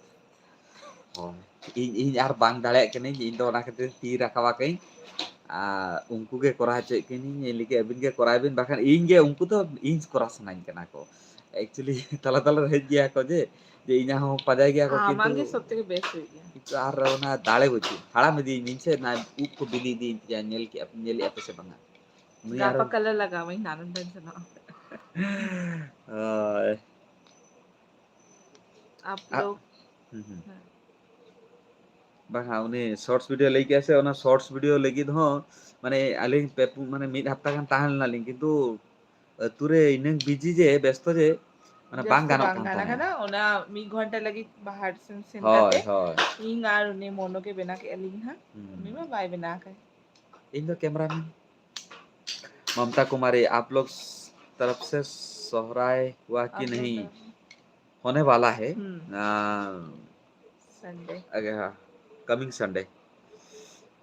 ᱦᱳᱭ, ᱤᱧ, ᱤᱧ ᱟᱨ ᱵᱟᱝ ᱫᱟᱲᱮᱭᱟᱜ ᱠᱟᱹᱱᱟᱹᱧ, ᱤᱧ ᱫᱚ ᱚᱱᱟ ᱠᱷᱟᱹᱛᱤᱨ ᱛᱤ ᱨᱟᱠᱟᱵ ᱟᱠᱟᱹᱧ᱾ ᱟᱨ ᱩᱱᱠᱩ ᱜᱮ ᱠᱚᱨᱟᱣ ᱦᱚᱪᱚᱭᱮᱫ ᱠᱟᱹᱱᱟᱹᱧ, ᱤᱧ ᱞᱟᱹᱭ ᱠᱮᱫ, "ᱟᱹᱵᱤᱱ ᱜᱮ ᱠᱚᱨᱟᱣ ᱵᱤᱱ, ᱵᱟᱠᱷᱟᱱ ᱤᱧ ᱜᱮ ᱩᱱᱠᱩ ᱫᱚ ᱤᱧ ᱠᱚᱨᱟᱣ ᱥᱟᱱᱟᱧ ᱠᱟᱱᱟ ᱠᱚ᱾" Actually, ᱛᱟᱞᱟ ᱛᱟᱞᱟ ᱨᱮ ᱦᱮᱡ ᱜᱮᱭᱟ ᱠᱚ ᱡᱮ, ᱡᱮ ᱤᱧᱟᱹᱜ ᱦᱚᱸ ᱯᱟᱸᱡᱟᱭ ᱜᱮᱭᱟ ᱠᱚ, ᱟᱢᱟᱜ ᱠᱤᱱᱛᱩ, ᱜᱮ ᱥᱚᱵ ᱛᱷᱮᱠᱮ ᱵᱮᱥ ᱦᱩᱭᱩᱜ ᱜᱮᱭᱟ᱾ ᱠᱤᱱᱛᱩ ᱟᱨ ᱚᱱᱟ ᱫᱟᱲᱮ ᱵᱟᱹᱪᱩᱜ, ᱦᱟᱲᱟᱢ ᱤᱫᱤᱭᱤᱧ ᱥᱮ, ᱚᱱᱟ ᱩᱵ ᱠᱚ ᱵᱤᱞᱤ ᱤᱫᱤᱭᱮᱱ ᱛᱤᱧᱟ, ᱧᱮᱞ ᱠᱮᱜᱼᱟ, ᱧᱮᱞᱮᱜᱼᱟ ᱯᱮ ᱥᱮ ᱵᱟᱝᱟ? ᱩᱱᱤ ᱟᱨ ᱜᱟᱯᱟ ᱠᱟᱞᱟᱨ ᱞᱟᱜᱟᱣ ᱢᱟᱹᱧ, ᱱᱟᱱᱩ ᱴᱷᱮᱱ ᱥᱮᱱᱚᱜ᱾ ᱦᱳᱭ᱾ ᱟᱯ ᱟ-, ᱞᱳᱜ ᱦᱩᱸ, ᱦᱩᱸ᱾ ᱦᱮᱸ᱾ ᱵᱟᱝᱟ, ᱩᱱᱤ shorts video ᱞᱟᱹᱭ ᱠᱮᱜᱼᱟ ᱥᱮ, ᱚᱱᱟ shorts video ᱞᱟᱹᱜᱤᱫ ᱦᱚᱸ, ᱢᱟᱱᱮ, ᱟᱹᱞᱤᱧ ᱯᱮ ᱯᱩ-, ᱢᱟᱱᱮ, ᱢᱤᱫ ᱦᱟᱯᱛᱟ ᱜᱟᱱ ᱛᱟᱦᱮᱸ ᱞᱮᱱᱟᱞᱤᱧ, ᱠᱤᱱᱛᱩ ᱟᱹᱛᱩ ᱨᱮ ᱤᱱᱟᱹᱝ busy ᱡᱮ, ᱵᱮᱥᱛᱚ ᱡᱮ, ᱢᱟᱱᱮ, ᱵᱟᱝ ᱡᱟᱹᱥᱛᱤ ᱜᱟᱱᱚᱜ ᱵᱟᱝ ᱠᱟᱱ ᱜᱟᱱ ᱛᱟᱦᱮᱸᱱᱟ᱾ ᱟᱠᱟᱱᱟ᱾ ᱚᱱᱟ ᱢᱤᱫ ᱜᱷᱚᱱᱴᱟ ᱞᱟᱹᱜᱤᱫ ᱵᱟᱦᱟᱨ ᱥᱮᱱ, ᱥᱮᱱ ᱦᱳᱭ, ᱠᱟᱛᱮ ᱦᱳᱭ᱾ ᱤᱧ ᱟᱨ ᱩᱱᱤ ᱢᱚᱱᱩ ᱜᱮ ᱵᱮᱱᱟᱣ ᱠᱮᱜᱼᱟ ᱞᱤᱧ ᱦᱟᱸᱜ᱾ ᱦᱩᱸ᱾ ᱩᱱᱤ ᱢᱟ ᱵᱟᱭ ᱵᱮᱱᱟᱣ ᱟᱠᱟᱫ᱾ ᱤᱧ ᱫᱚ cameraman᱾ ममता कुमारी, आप लोग तरफ से सोहराय हुआ कि आप लोग नहीं? तरफ से? होने वाला है। हम्म। आ, Sunday। अगे, हाँ, coming Sunday।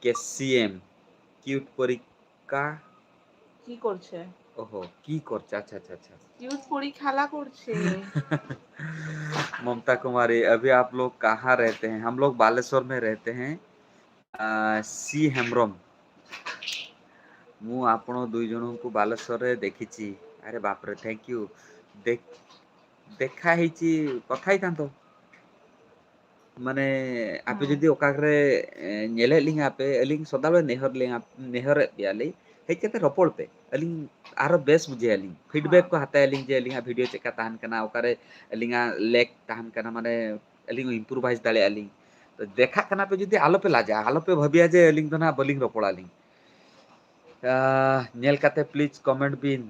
के सी एम, cute परी का? কি করছে? ओहो, की करछे? अच्छा, अच्छा, अच्छा। Cute परी खेला করছে। ममता कुमारी, अभी आप लोग कहाँ रहते हैं? हम लोग बालेश्वर में रहते हैं। आ, सी हेम्ब्रम। ମୁଁ ଆପଣ ଦୁଇ ଜଣଙ୍କୁ ବାଲେଶ୍ୱରରେ ଦେଖିଛି। ଆରେ ବାପରେ, thank you। ଦେଖ-, ଦେଖା ହେଇଛି, କଥା ହେଇଥାନ୍ତ। ମାନେ, ᱟᱯᱮ ᱦᱩᱸ। ᱡᱩᱫᱤ ᱚᱠᱟ ᱠᱚᱨᱮ, ᱮ, ᱧᱮᱞᱮᱫ ᱞᱤᱧᱟ ᱯᱮ, ᱟᱹᱞᱤᱧ ᱥᱚᱫᱟ ᱵᱮᱲᱟ ᱱᱮᱦᱚᱨ ᱞᱤᱧᱟ, ᱱᱮᱦᱚᱨᱮᱫ ᱯᱮᱭᱟᱞᱤᱧ, ᱦᱮᱡ ᱠᱟᱛᱮ ᱨᱚᱯᱚᱲ ᱯᱮ᱾ ᱟᱹᱞᱤᱧ ᱟᱨᱚ ᱵᱮᱥ ᱵᱩᱡᱷᱟᱹᱣ ᱟᱹᱞᱤᱧ, feedback ᱦᱮᱸ᱾ ᱠᱚ ᱦᱟᱛᱟᱭᱟᱞᱤᱧ ᱡᱮ ᱟᱹᱞᱤᱧᱟᱜ video ᱪᱮᱫ ᱞᱮᱠᱟ ᱛᱟᱦᱮᱱ ᱠᱟᱱᱟ, ᱚᱠᱟᱨᱮ ᱟᱹᱞᱤᱧᱟᱜ lag ᱛᱟᱦᱮᱱ ᱠᱟᱱᱟ, ᱢᱟᱱᱮ ᱟᱹᱞᱤᱧ improvise ᱫᱟᱲᱮᱭᱟᱜᱼᱟ ᱞᱤᱧ᱾ ᱛᱚ ᱫᱮᱠᱷᱟᱜ ᱠᱟᱱᱟ ᱯᱮ ᱡᱩᱫᱤ, ᱟᱞᱚ ᱯᱮ ᱞᱟᱡᱟᱜᱼᱟ, ᱟᱞᱚ ᱯᱮ ᱵᱷᱟᱹᱵᱤᱭᱟ ᱡᱮ ᱟᱹᱞᱤᱧ ᱫᱚ ᱱᱟᱦᱟᱜ ᱵᱟᱹᱞᱤᱧ ᱨᱚᱯᱚᱲᱟ ᱞᱤᱧ᱾ ᱟᱦ, ᱧᱮᱞ ᱠᱟᱛᱮ please comment ᱵᱤᱱ᱾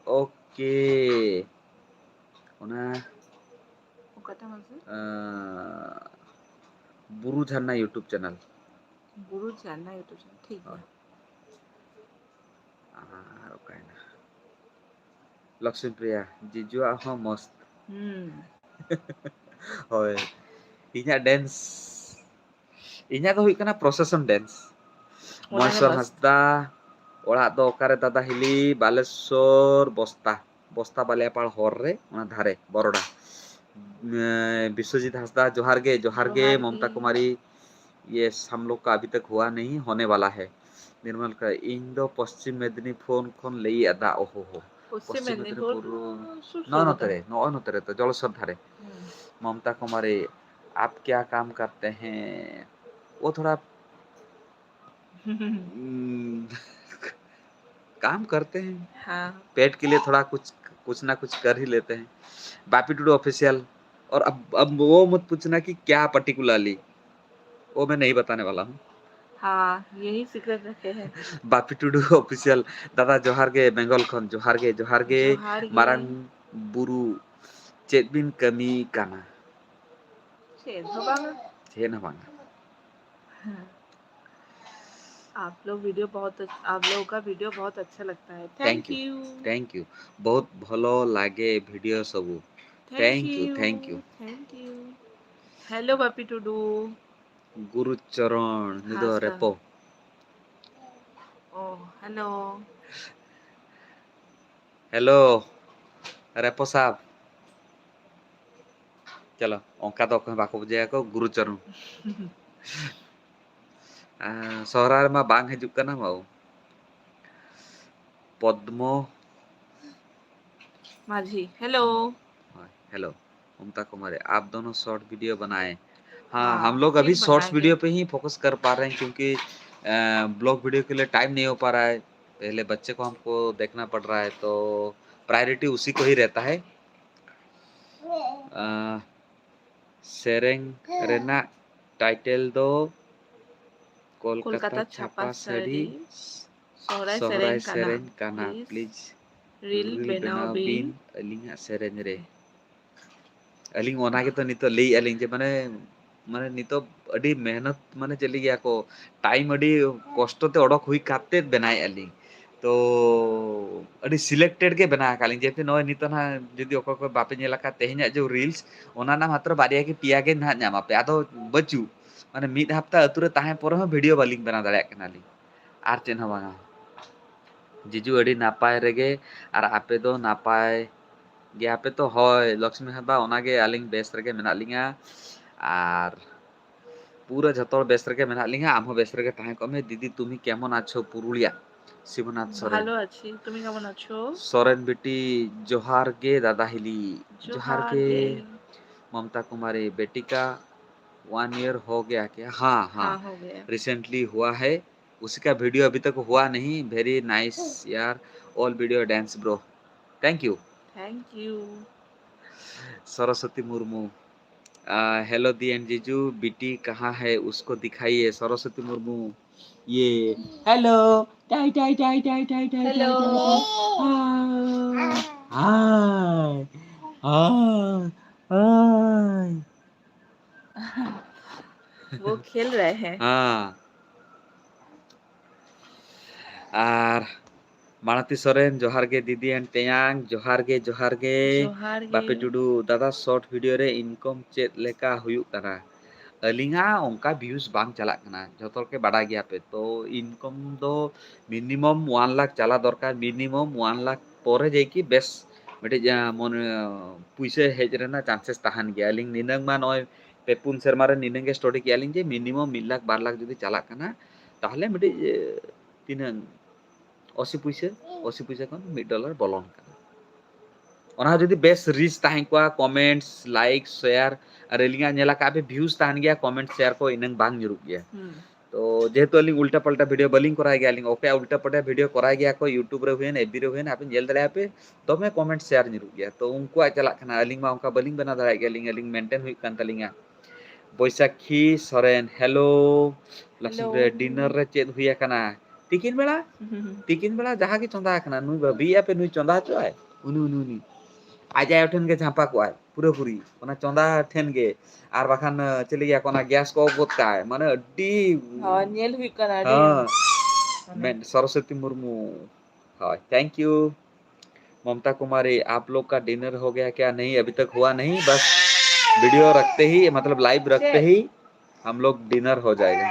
Okay᱾ ᱚᱱᱟ, ᱚᱠᱟᱴᱟᱜ ᱢᱟᱥᱮ? ᱟᱦ, ᱵᱩᱨᱩ ᱡᱷᱟᱨᱱᱟ YouTube channel᱾ ᱵᱩᱨᱩ ᱡᱷᱟᱨᱱᱟ YouTube channel, ᱴᱷᱤᱠ ᱜᱮᱭᱟ᱾ ᱦᱳᱭ᱾ ᱟᱨ ᱚᱠᱟᱭᱮᱱᱟ? ᱞᱚᱠᱥᱢᱤ ᱯᱨᱤᱭᱟ, ᱡᱤᱡᱩᱣᱟᱜ ᱦᱚᱸ ᱢᱚᱥᱛ᱾ ᱦᱩᱸ᱾ ᱦᱳᱭ᱾ ᱤᱧᱟᱹᱜ dance, ᱤᱧᱟᱹᱜ ᱫᱚ ᱦᱩᱭᱩᱜ ᱠᱟᱱᱟ procession dance᱾ ᱚᱱᱟ ᱜᱮ ᱢᱚᱦᱮᱥᱣᱚᱨ ᱢᱚᱥᱛ᱾ ᱦᱟᱸᱥᱫᱟ, ᱚᱲᱟᱜ ᱫᱚ ᱚᱠᱟᱨᱮ ᱫᱟᱫᱟ ᱦᱤᱞᱤ? ᱵᱟᱞᱮᱥᱚᱨ ᱵᱚᱥᱛᱟ, ᱵᱚᱥᱛᱟ ᱵᱟᱞᱮᱭᱟᱯᱟᱲ ᱦᱚᱨ ᱨᱮ, ᱚᱱᱟ ᱫᱷᱟᱨᱮ, ᱵᱚᱨᱚᱰᱟ᱾ ᱮᱸ, ᱵᱤᱥᱣᱚᱡᱤᱛ ᱦᱟᱸᱥᱫᱟ, ᱡᱚᱦᱟᱨ ᱜᱮ, ᱡᱚᱦᱟᱨ ᱜᱮ, ᱡᱚᱦᱟᱨ ᱜᱮ᱾ ᱢᱚᱢᱛᱟ ᱠᱩᱢᱟᱨᱤ, यस, हम लोग का अभी तक हुआ नहीं, होने वाला है। निर्मल का, ᱤᱧ ᱫᱚ ᱯᱚᱥᱪᱤᱢ ᱢᱮᱫᱽᱱᱤᱯᱩᱨ ᱠᱷᱚᱱ ᱞᱟᱹᱭ ᱮᱫᱟ, ᱳᱦᱳ ᱦᱳ᱾ ᱯᱚᱥᱪᱤᱢ ᱯᱚᱥᱪᱤᱢ ᱢᱮᱫᱽᱱᱤᱯᱩᱨ ᱢᱮᱫᱽᱱᱤᱯᱩᱨ, ᱥᱩᱨ ᱱᱚᱜᱼᱚ ᱥᱩᱨ ᱱᱚᱛᱮ ᱜᱮᱛᱚ᱾ ᱨᱮ, ᱱᱚᱜᱼᱚ ᱱᱚᱛᱮ ᱨᱮ ᱛᱚ, ᱡᱚᱞᱮᱥᱚᱨ ᱫᱷᱟᱨᱮ᱾ ᱦᱩᱸ᱾ ᱢᱚᱢᱛᱟ ᱠᱩᱢᱟᱨᱤ, "आप क्या काम करते हैं?" वो थोड़ा, हम्म, काम करते हैं। हाँ। पेट के लिए थोड़ा कुछ, कुछ ना कुछ कर ही लेते हैं। बापी टुडू ऑफिशियल। और अब, अब वो मत पूछना कि क्या पर्टिकुलरली, वो मैं नहीं बताने वाला हूँ। हाँ, यही सीक्रेट रखे हैं। बापी टुडू ऑफिशियल, दादा जोहार गे, बेंगल खन, जोहार गे, जोहार गे, जोहार गे। मारांग बुरु, ᱪᱮᱫ ᱵᱤᱱ ᱠᱟᱹᱢᱤ ᱠᱟᱱᱟ? ᱪᱮᱫ ᱦᱚᱸ ᱵᱟᱝᱟ᱾ ᱪᱮᱫ ᱦᱚᱸ ᱵᱟᱝᱟ᱾ ᱦᱮᱸ᱾ आप लोग वीडियो बहुत अच्छ-, आप लोगों का वीडियो बहुत अच्छा लगता है। Thank you। Thank you। बहुत ଭଲ ଲାଗେ ଭିଡିଓ ସବୁ। Thank you, thank you। Thank you। Hello, ᱵᱟᱯᱤ ᱴᱩᱰᱩ᱾ ᱜᱩᱨᱩ ᱪᱚᱨᱚᱬ, ᱩᱱᱤ ᱫᱚ ᱦᱟᱸᱥᱫᱟ᱾ ᱨᱮᱯᱚ᱾ ᱚ, hello᱾ Hello, ᱨᱮᱯᱚ ᱥᱟᱵ᱾ ᱪᱚᱞᱚ, ᱚᱱᱠᱟ ᱫᱚ ᱚᱠᱚᱭ ᱦᱚᱸ ᱵᱟᱠᱚ ᱵᱩᱡᱷᱟᱹᱣᱟᱠᱚ, ᱜᱩᱨᱩ ᱪᱚᱨᱚᱬ᱾ ᱟᱸ, ᱥᱚᱦᱨᱟᱭ ᱨᱮᱢᱟ ᱵᱟᱝ ᱦᱤᱡᱩᱜ ᱠᱟᱱᱟ ᱵᱟᱹᱵᱩ᱾ ᱯᱚᱫᱽᱢᱚ ᱢᱟᱹᱡᱷᱤ, hello᱾ ᱦᱳᱭ, hello᱾ ᱚᱢᱛᱟ ᱠᱩᱢᱟᱨᱤ, आप दोनों शॉर्ट वीडियो बनाए। हाँ, हाँ, हम लोग फिर अभी शॉर्ट्स बनाएंगे। वीडियो पे ही फोकस कर पा रहे हैं, क्योंकि, अ, ब्लॉग वीडियो के लिए टाइम नहीं हो पा रहा है। पहले बच्चे को हमको देखना पड़ रहा है, तो प्रायोरिटी उसी को ही रहता है। ᱟᱸ, ᱥᱮᱨᱮᱧ ᱨᱮᱱᱟᱜ ᱴᱟᱭᱴᱮᱞ ᱫᱚ ᱠᱳᱞᱠᱟᱛᱟ ᱠᱳᱞᱠᱟᱛᱟ ᱪᱷᱟᱯᱟ ᱪᱷᱟᱯᱟ ᱥᱟᱹᱲᱤ ᱥᱟᱹᱲᱤ ᱥᱚᱦᱨᱟᱭ ᱥᱚᱦᱨᱟᱭ ᱥᱮᱨᱮᱧ ᱠᱟᱱᱟ᱾ ᱥᱮᱨᱮᱧ ᱠᱟᱱᱟ᱾ Please ᱯᱞᱤᱡᱽ ᱨᱤᱞ ᱨᱤᱞ ᱵᱮᱱᱟᱣ ᱵᱮᱱᱟᱣ ᱵᱤᱱ᱾ ᱵᱤᱱ ᱟᱹᱞᱤᱧᱟᱜ ᱥᱮᱨᱮᱧ ᱨᱮ᱾ ᱟᱹᱞᱤᱧ ᱚᱱᱟ ᱜᱮᱛᱚ ᱱᱤᱛᱚᱜ ᱞᱟᱹᱭᱮᱫᱼᱟ ᱞᱤᱧ ᱡᱮ ᱢᱟᱱᱮ, ᱢᱟᱱᱮ ᱱᱤᱛᱚᱜ ᱟᱹᱰᱤ ᱢᱮᱦᱱᱚᱛ, ᱢᱟᱱᱮ ᱪᱮᱫ ᱞᱤᱧ ᱞᱟᱹᱭᱟ ᱠᱚ, ᱴᱟᱭᱤᱢ ᱟᱹᱰᱤ ᱠᱚᱥᱴᱚ ᱛᱮ ᱚᱰᱚᱠ ᱦᱩᱭ ᱠᱟᱛᱮᱫ ᱵᱮᱱᱟᱣᱮᱫᱼᱟ ᱞᱤᱧ᱾ ᱛᱚ ᱟᱹᱰᱤ ᱥᱤᱞᱮᱠᱴᱮᱰ ᱜᱮ ᱵᱮᱱᱟᱣ ᱟᱠᱟᱫ ᱞᱤᱧ, ᱡᱮᱦᱮᱛᱩ ᱱᱚᱜᱼᱚᱭ ᱱᱤᱛᱚᱜ ᱱᱟᱦᱟᱜ ᱡᱩᱫᱤ ᱚᱠᱚᱭ ᱠᱚ ᱵᱟᱯᱮ ᱧᱮᱞ ᱟᱠᱟᱫ ᱛᱮᱦᱮᱧᱟᱜ ᱡᱮ ᱨᱤᱞᱥ, ᱚᱱᱟ ᱨᱮᱱᱟᱜ ᱢᱟᱛᱨᱚ ᱵᱟᱨᱭᱟ ᱜᱮ ᱯᱮᱭᱟ ᱜᱮ ᱱᱟᱦᱟᱜ ᱧᱟᱢ ᱟᱯᱮ, ᱟᱫᱚ ᱵᱟᱹᱪᱩᱜ, ᱢᱟᱱᱮ ᱢᱤᱫ ᱦᱟᱯᱛᱟ ᱟᱹᱛᱩ ᱨᱮ ᱛᱟᱦᱮᱸ ᱯᱚᱨᱮ ᱦᱚᱸ ᱵᱷᱤᱰᱤᱭᱳ ᱵᱟᱹᱞᱤᱧ ᱵᱮᱱᱟᱣ ᱫᱟᱲᱮᱭᱟᱜ ᱠᱟᱱᱟᱞᱤᱧ, ᱟᱨ ᱪᱮᱫ ᱦᱚᱸ ᱵᱟᱝᱟ᱾ ᱡᱤᱡᱩ ᱟᱹᱰᱤ ᱱᱟᱯᱟᱭ ᱨᱮᱜᱮ, ᱟᱨ ᱟᱯᱮ ᱫᱚ ᱱᱟᱯᱟᱭ ᱜᱮᱭᱟᱯᱮ ᱛᱚ? ᱦᱳᱭ ᱞᱚᱠᱥᱢᱤ ᱦᱟᱸᱥᱫᱟ, ᱚᱱᱟᱜᱮ ᱟᱹᱞᱤᱧ ᱵᱮᱥ ᱨᱮᱜᱮ ᱢᱮᱱᱟᱜ ᱞᱤᱧᱟ, ᱟᱨ ᱯᱩᱨᱟᱹ ᱡᱷᱚᱛᱚ ᱦᱚᱲ ᱵᱮᱥ ᱨᱮᱜᱮ ᱢᱮᱱᱟᱜ ᱞᱤᱧᱟ᱾ ᱟᱢ ᱦᱚᱸ ᱵᱮᱥ ᱨᱮᱜᱮ ᱛᱟᱦᱮᱸ ᱠᱚᱜ ᱢᱮ᱾ ᱫᱤᱫᱤ ᱛᱩᱢᱤ ᱠᱮᱢᱚᱱ ᱟᱪᱷᱚ ᱯᱩᱨᱩᱞᱤᱭᱟ? শিবনাথ সরেন। ভালো আছি, তুমি কেমন আছো? সরেন বেটি, জোহার গে দাদা হিলি। জোহার গে। মমতা কুমারী, বেটি কা वन ईयर हो गया क्या? हाँ, हाँ। हाँ, हो गया। रिसेंटली हुआ है। उसी का वीडियो अभी तक हुआ नहीं। वेरी नाइस यार, all video dance bro. Thank you. Thank you. Saraswati Murmu, आ, हेलो दी एंड जीजू, बिटी कहाँ है, उसको दिखाइए। सरस्वती मुर्मू, ये हेलो, टाई टाई टाई टाई टाई टाई हेलो। Hi hi hi. वो खेल रहे हैं। हाँ। ᱟᱨ ᱢᱟᱲᱟᱛᱤ ᱥᱚᱨᱮᱱ, ᱡᱚᱦᱟᱨ ᱜᱮ ᱫᱤᱫᱤ and ᱛᱮᱭᱟᱝ, ᱡᱚᱦᱟᱨ ᱜᱮ, ᱡᱚᱦᱟᱨ ᱜᱮ᱾ ᱡᱚᱦᱟᱨ ᱜᱮ᱾ ᱵᱟᱯᱮ ᱴᱩᱰᱩ, ᱫᱟᱫᱟ, ᱥᱚᱨᱴ ᱵᱷᱤᱰᱤᱭᱳ ᱨᱮ ᱤᱱᱠᱚᱢ ᱪᱮᱫ ᱞᱮᱠᱟ ᱦᱩᱭᱩᱜ ᱠᱟᱱᱟ? ᱟᱹᱞᱤᱧᱟᱜ ᱚᱱᱠᱟ ᱵᱷᱤᱭᱩᱥ ᱵᱟᱝ ᱪᱟᱞᱟᱜ ᱠᱟᱱᱟ, ᱡᱚᱛᱚ ᱦᱚᱲ ᱜᱮ ᱵᱟᱰᱟᱭ ᱜᱮᱭᱟ ᱯᱮ᱾ ᱛᱚ, ᱤᱱᱠᱚᱢ ᱫᱚ ᱢᱤᱱᱤᱢᱟᱢ ᱚᱣᱟᱱ ᱞᱟᱠᱷ ᱪᱟᱞᱟᱜ ᱫᱚᱨᱠᱟᱨ, ᱢᱤᱱᱤᱢᱟᱢ ᱚᱣᱟᱱ ᱞᱟᱠᱷ ᱯᱚᱨᱮ ᱡᱟᱭ ᱠᱤ ᱵᱮᱥ ᱢᱤᱫᱴᱤᱡ, ᱟᱸ, ᱢᱚᱱᱮ, ᱯᱩᱭᱥᱟᱹ ᱦᱮᱡ ᱨᱮᱱᱟᱜ ᱪᱟᱱᱥᱮᱥ ᱛᱟᱦᱮᱱ ᱜᱮᱭᱟ᱾ ᱟᱹᱞᱤᱧ ᱱᱤᱱᱟᱹᱝ ᱢᱟ ᱱᱚᱜᱼᱚᱭ ᱯᱮ ᱯᱩᱱ ᱥᱮᱨᱢᱟ ᱨᱮ ᱱᱤᱱᱟᱹᱝ ᱜᱮ ᱥᱴᱟᱰᱤ ᱠᱮᱜᱼᱟ ᱞᱤᱧ ᱡᱮ ᱢᱤᱱᱤᱢᱟᱢ ᱢᱤᱫ ᱞᱟᱠᱷ ᱵᱟᱨ ᱞᱟᱠᱷ ᱡᱩᱫᱤ ᱪᱟᱞᱟᱜ ᱠᱟᱱᱟ, ᱛᱟᱦᱚᱞᱮ ᱢᱤᱫᱴᱤᱡ, ᱮ, ᱛᱤᱱᱟᱹᱝ ᱟᱥᱤ ᱯᱩᱭᱥᱟᱹ, ᱟᱥᱤ ᱯᱩᱭᱥᱟᱹ ᱠᱷᱚᱱ ᱢᱤᱫ ᱰᱚᱞᱟᱨ ᱵᱚᱞᱚᱱ ᱠᱟᱱᱟ᱾ ᱚᱱᱟ ᱦᱚᱸ ᱡᱩᱫᱤ ᱵᱮᱥ ᱨᱤᱪ ᱛᱟᱦᱮᱸ ᱠᱚᱜᱼᱟ, ᱠᱚᱢᱮᱱᱴᱥ, ᱞᱟᱭᱤᱠ, ᱥᱮᱭᱟᱨ, ᱟᱨ ᱟᱹᱞᱤᱧᱟᱜ ᱧᱮᱞ ᱟᱠᱟᱫ ᱯᱮ ᱵᱷᱤᱭᱩᱥ ᱛᱟᱦᱮᱱ ᱜᱮᱭᱟ, ᱠᱚᱢᱮᱱᱴ ᱥᱮᱭᱟᱨ ᱠᱚ ᱤᱱᱟᱹᱝ ᱵᱟᱝ ᱧᱩᱨᱩᱜ ᱜᱮᱭᱟ᱾ ᱦᱩᱸ᱾ ᱛᱚ ᱡᱮᱦᱮᱛᱩ ᱟᱹᱞᱤᱧ ᱩᱞᱴᱟ ᱯᱟᱞᱴᱟ ᱵᱷᱤᱰᱤᱭᱳ ᱵᱟᱹᱞᱤᱧ ᱠᱚᱨᱟᱣ ᱜᱮᱭᱟ, ᱟᱹᱞᱤᱧ ᱚᱠᱚᱭᱟᱜ ᱩᱞᱴᱟ ᱯᱟᱞᱴᱟ ᱵᱷᱤᱰᱤᱭᱳ ᱠᱚᱨᱟᱣ ᱜᱮᱭᱟ ᱠᱚ, YouTube ᱨᱮ ᱦᱩᱭᱮᱱ, FB ᱨᱮ ᱦᱩᱭᱮᱱ, ᱟᱯᱮ ᱧᱮᱞ ᱫᱟᱲᱮᱭᱟᱜᱼᱟ ᱯᱮ, ᱫᱚᱢᱮ ᱠᱚᱢᱮᱱᱴ ᱥᱮᱭᱟᱨ ᱧᱩᱨᱩᱜ ᱜᱮᱭᱟ᱾ ᱛᱚ ᱩᱱᱠᱩᱣᱟᱜ ᱪᱟᱞᱟᱜ ᱠᱟᱱᱟ, ᱟᱹᱞᱤᱧ ᱢᱟ ᱚᱱᱠᱟ ᱵᱟᱹᱞᱤᱧ ᱵᱮᱱᱟᱣ ᱫᱟᱲᱮᱭᱟᱜ ᱜᱮᱭᱟ, ᱟᱹᱞᱤᱧ, ᱟᱹᱞᱤᱧ ᱢᱮᱱᱴᱮᱱ ᱦᱩᱭᱩᱜ ᱠᱟᱱ ᱛᱟᱹᱞᱤᱧᱟ᱾ ᱵᱳᱭᱥᱟᱠᱷᱤ ᱥᱚᱨᱮᱱ, ᱦᱮᱞᱳ᱾ ᱞᱚᱠᱥᱢᱤ ᱦᱮᱞᱳ᱾ ᱨᱮ, ᱰᱤᱱᱟᱨ ᱨᱮ ᱪᱮᱫ ᱦᱩᱭ ᱟᱠᱟᱱᱟ? ᱛᱤᱠᱤᱱ ᱵᱮᱲᱟ? ᱛᱤᱠᱤᱱ ᱵᱮᱲᱟ ᱡᱟᱦᱟᱸ ᱜᱮ ᱪᱚᱸᱫᱟ ᱟᱠᱟᱱᱟ, ᱱᱩᱭ ᱵᱷᱟᱹᱵᱤᱭᱮᱫᱼᱟ ᱯᱮ ᱱᱩᱭ ᱪᱚᱸᱫᱟ ᱦᱚᱪᱚᱜᱼᱟᱭ? ᱩᱱᱤ, ᱩᱱᱤ, ᱩᱱᱤ᱾ ᱟᱡ ᱟᱭᱳ ᱴᱷᱮᱱ ᱜᱮ ᱡᱷᱟᱸᱯᱟ ᱠᱚᱜᱼᱟᱭ, ᱯᱩᱨᱟᱹᱯᱩᱨᱤ᱾ ᱚᱱᱟ ᱪᱚᱸᱫᱟ ᱴᱷᱮᱱ ᱜᱮ᱾ ᱟᱨ ᱵᱟᱠᱷᱟᱱ, ᱪᱮᱫ ᱞᱟᱹᱭᱟ ᱠᱚ, ᱚᱱᱟ ᱜᱮᱥ ᱠᱚ ᱚᱯᱷ ᱜᱚᱫ ᱠᱟᱜᱼᱟᱭ᱾ ᱢᱟᱱᱮ ᱟᱹᱰᱤ ᱦᱳᱭ, ᱧᱮᱞ ᱦᱩᱭᱩᱜ ᱠᱟᱱᱟ, ᱟᱹᱰᱤ ᱦᱮᱸ᱾ ᱢᱟᱱᱮ ᱢᱮᱱ, ᱥᱚᱨᱚᱥᱚᱛᱤ ᱢᱩᱨᱢᱩ᱾ ᱦᱳᱭ, thank you। ममता कुमारी, आप लोग का डिनर हो गया क्या? नहीं, अभी तक हुआ नहीं, बस वीडियो रखते ही, मतलब लाइव रखते ही हम लोग डिनर हो जाएगा।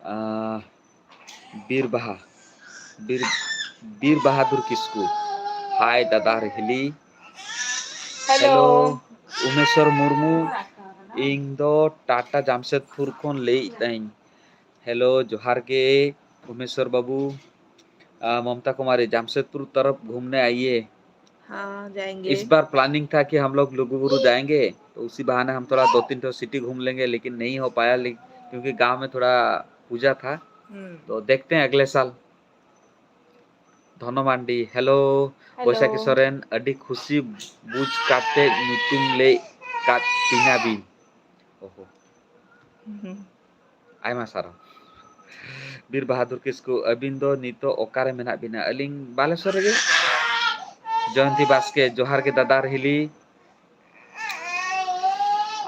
आ, ᱵᱤᱨ ᱵᱟᱦᱟ, ᱵᱤᱨ, ᱵᱤᱨ ᱵᱟᱦᱟᱫᱩᱨ ᱠᱤᱥᱠᱩ, ᱦᱟᱭ ᱫᱟᱫᱟ ᱨᱤᱦᱤᱞᱤ᱾ ᱦᱮᱞᱳ᱾ ᱦᱮᱞᱳ, ᱩᱢᱮᱥᱣᱚᱨ ᱢᱩᱨᱢᱩ, ᱤᱧ ᱫᱚ ᱴᱟᱴᱟ ᱡᱟᱢᱥᱮᱫᱽᱯᱩᱨ ᱠᱷᱚᱱ ᱞᱟᱹᱭᱮᱫ ᱛᱟᱹᱧ᱾ हेलो, जोहार गे उमेश्वर बाबू। आ, ममता कुमारी, जमशेदपुर तरफ घूमने आइए। हाँ, जाएंगे। इस बार प्लानिंग था कि हम लोग लुगुबुरु जाएंगे, तो उसी बहाने हम थोड़ा दो तीन ठो सिटी घूम लेंगे, लेकिन नहीं हो पाया, ले-, क्योंकि गांव में थोड़ा पूजा था। हम्म। तो देखते हैं अगले साल। धनो मांडी, हेलो। हेलो। ᱵᱳᱭᱥᱟᱠᱷᱤ ᱥᱚᱨᱮᱱ, ᱟᱹᱰᱤ ᱠᱷᱩᱥᱤ ᱵᱩᱡᱽ ᱠᱟᱛᱮ ᱧᱩᱛᱩᱢ ᱞᱟᱹᱭ ᱠᱟᱫ ᱛᱤᱧᱟ ᱵᱤᱱ᱾ ᱳᱦᱳ᱾ ᱦᱩᱸ᱾ ᱟᱭᱢᱟ ᱥᱟᱨᱦᱟᱣ᱾ ᱵᱤᱨ ᱵᱟᱦᱟᱫᱩᱨ ᱠᱤᱥᱠᱩ, ᱟᱹᱵᱤᱱ ᱫᱚ ᱱᱤᱛᱚᱜ ᱚᱠᱟᱨᱮ ᱢᱮᱱᱟᱜ ᱵᱤᱱᱟ? ᱟᱹᱞᱤᱧ ᱵᱟᱞᱮᱥᱚᱨ ᱨᱮᱜᱮ᱾ ᱡᱚᱭᱚᱱᱛᱤ ᱵᱟᱥᱠᱮ, ᱡᱚᱦᱟᱨ ᱜᱮ ᱫᱟᱫᱟ ᱨᱤᱦᱤᱞᱤ᱾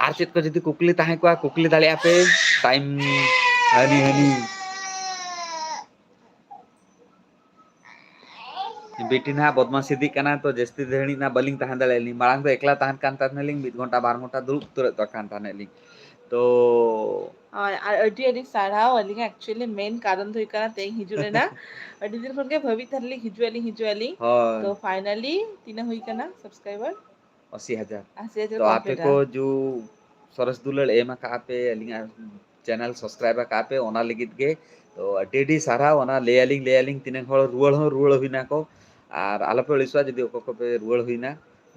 ᱟᱨ ᱪᱮᱫ ᱠᱚ ᱡᱩᱫᱤ ᱠᱩᱠᱞᱤ ᱛᱟᱦᱮᱸ ᱠᱚᱜᱼᱟ, ᱠᱩᱠᱞᱤ ᱫᱟᱲᱮᱭᱟᱜᱼᱟ ᱯᱮ᱾ ᱴᱟᱭᱤᱢ ᱦᱟᱹᱱᱤ ᱦᱟᱹᱱᱤ᱾ ᱵᱤᱴᱤ ᱱᱟᱦᱟᱜ ᱵᱚᱫᱢᱟᱥ ᱤᱫᱤᱜ ᱠᱟᱱᱟ, ᱛᱚ ᱡᱟᱹᱥᱛᱤ ᱜᱷᱟᱹᱲᱤᱡ ᱱᱟᱜ ᱵᱟᱹᱞᱤᱧ ᱛᱟᱦᱮᱸ ᱫᱟᱲᱮᱭᱟᱜᱼᱟ᱾ ᱢᱟᱲᱟᱝ ᱫᱚ ᱮᱠᱞᱟ ᱛᱟᱦᱮᱱ ᱠᱟᱱ ᱛᱟᱦᱮᱱᱟᱞᱤᱧ, ᱢᱤᱫ ᱜᱷᱚᱱᱴᱟ ᱵᱟᱨ ᱜᱷᱚᱱᱴᱟ ᱫᱩᱲᱩᱵ ᱩᱛᱟᱹᱨᱚᱜ ᱠᱟᱱ ᱛᱟᱦᱮᱱᱟᱞᱤᱧ᱾ ᱛᱚ ᱦᱳᱭ, ᱟᱨ ᱟᱹᱰᱤ ᱟᱹᱰᱤ ᱥᱟᱨᱦᱟᱣ᱾ ᱟᱹᱞᱤᱧᱟᱜ actually main ᱠᱟᱨᱚᱱ ᱫᱚ ᱦᱩᱭᱩᱜ ᱠᱟᱱᱟ ᱛᱮᱦᱮᱧ ᱦᱤᱡᱩᱜ ᱨᱮᱱᱟᱜ᱾ ᱟᱹᱰᱤ ᱫᱤᱱ ᱠᱷᱚᱱ ᱜᱮ ᱵᱷᱟᱹᱵᱤᱛ ᱛᱟᱦᱮᱱᱟᱞᱤᱧ ᱦᱤᱡᱩᱜ ᱟᱹᱞᱤᱧ, ᱦᱤᱡᱩᱜ ᱟᱹᱞᱤᱧ᱾ ᱦᱳᱭ᱾ ᱛᱚ finally ᱛᱤᱱᱟᱹᱜ ᱦᱩᱭ ᱠᱟᱱᱟ subscriber? ᱟᱥᱤ ᱦᱟᱡᱟᱨ᱾ ᱟᱥᱤ ᱦᱟᱡᱟᱨ ᱛᱚ ᱟᱯᱮ complete ᱠᱚ ᱟ᱾ ᱡᱩ ᱥᱚᱨᱮᱥ ᱫᱩᱞᱟᱹᱲ ᱮᱢ ᱟᱠᱟᱫ ᱯᱮ, ᱟᱹᱞᱤᱧᱟᱜ channel subscribe ᱟᱠᱟᱫ ᱯᱮ, ᱚᱱᱟ ᱞᱟᱹᱜᱤᱫ ᱜᱮ᱾ ᱛᱚ ᱟᱹᱰᱤ ᱟᱹᱰᱤ ᱥᱟᱨᱦᱟᱣ᱾ ᱚᱱᱟ ᱞᱟᱹᱭ ᱟᱹᱞᱤᱧ, ᱞᱟᱹᱭ ᱟᱹᱞᱤᱧ ᱛᱤᱱᱟᱹᱜ ᱦᱚᱲ ᱨᱩᱣᱟᱹᱲ ᱦᱚᱸ ᱨᱩᱣᱟᱹᱲ ᱦᱩᱭᱱᱟ ᱠᱚ, ᱟᱨ ᱟᱞᱚᱯᱮ ᱟᱹᱲᱤᱥᱚᱜᱼᱟ ᱡᱩᱫᱤ ᱚᱠᱚᱭ ᱠᱚᱯᱮ ᱨᱩᱣᱟᱹᱲ ᱦᱩᱭᱱᱟ,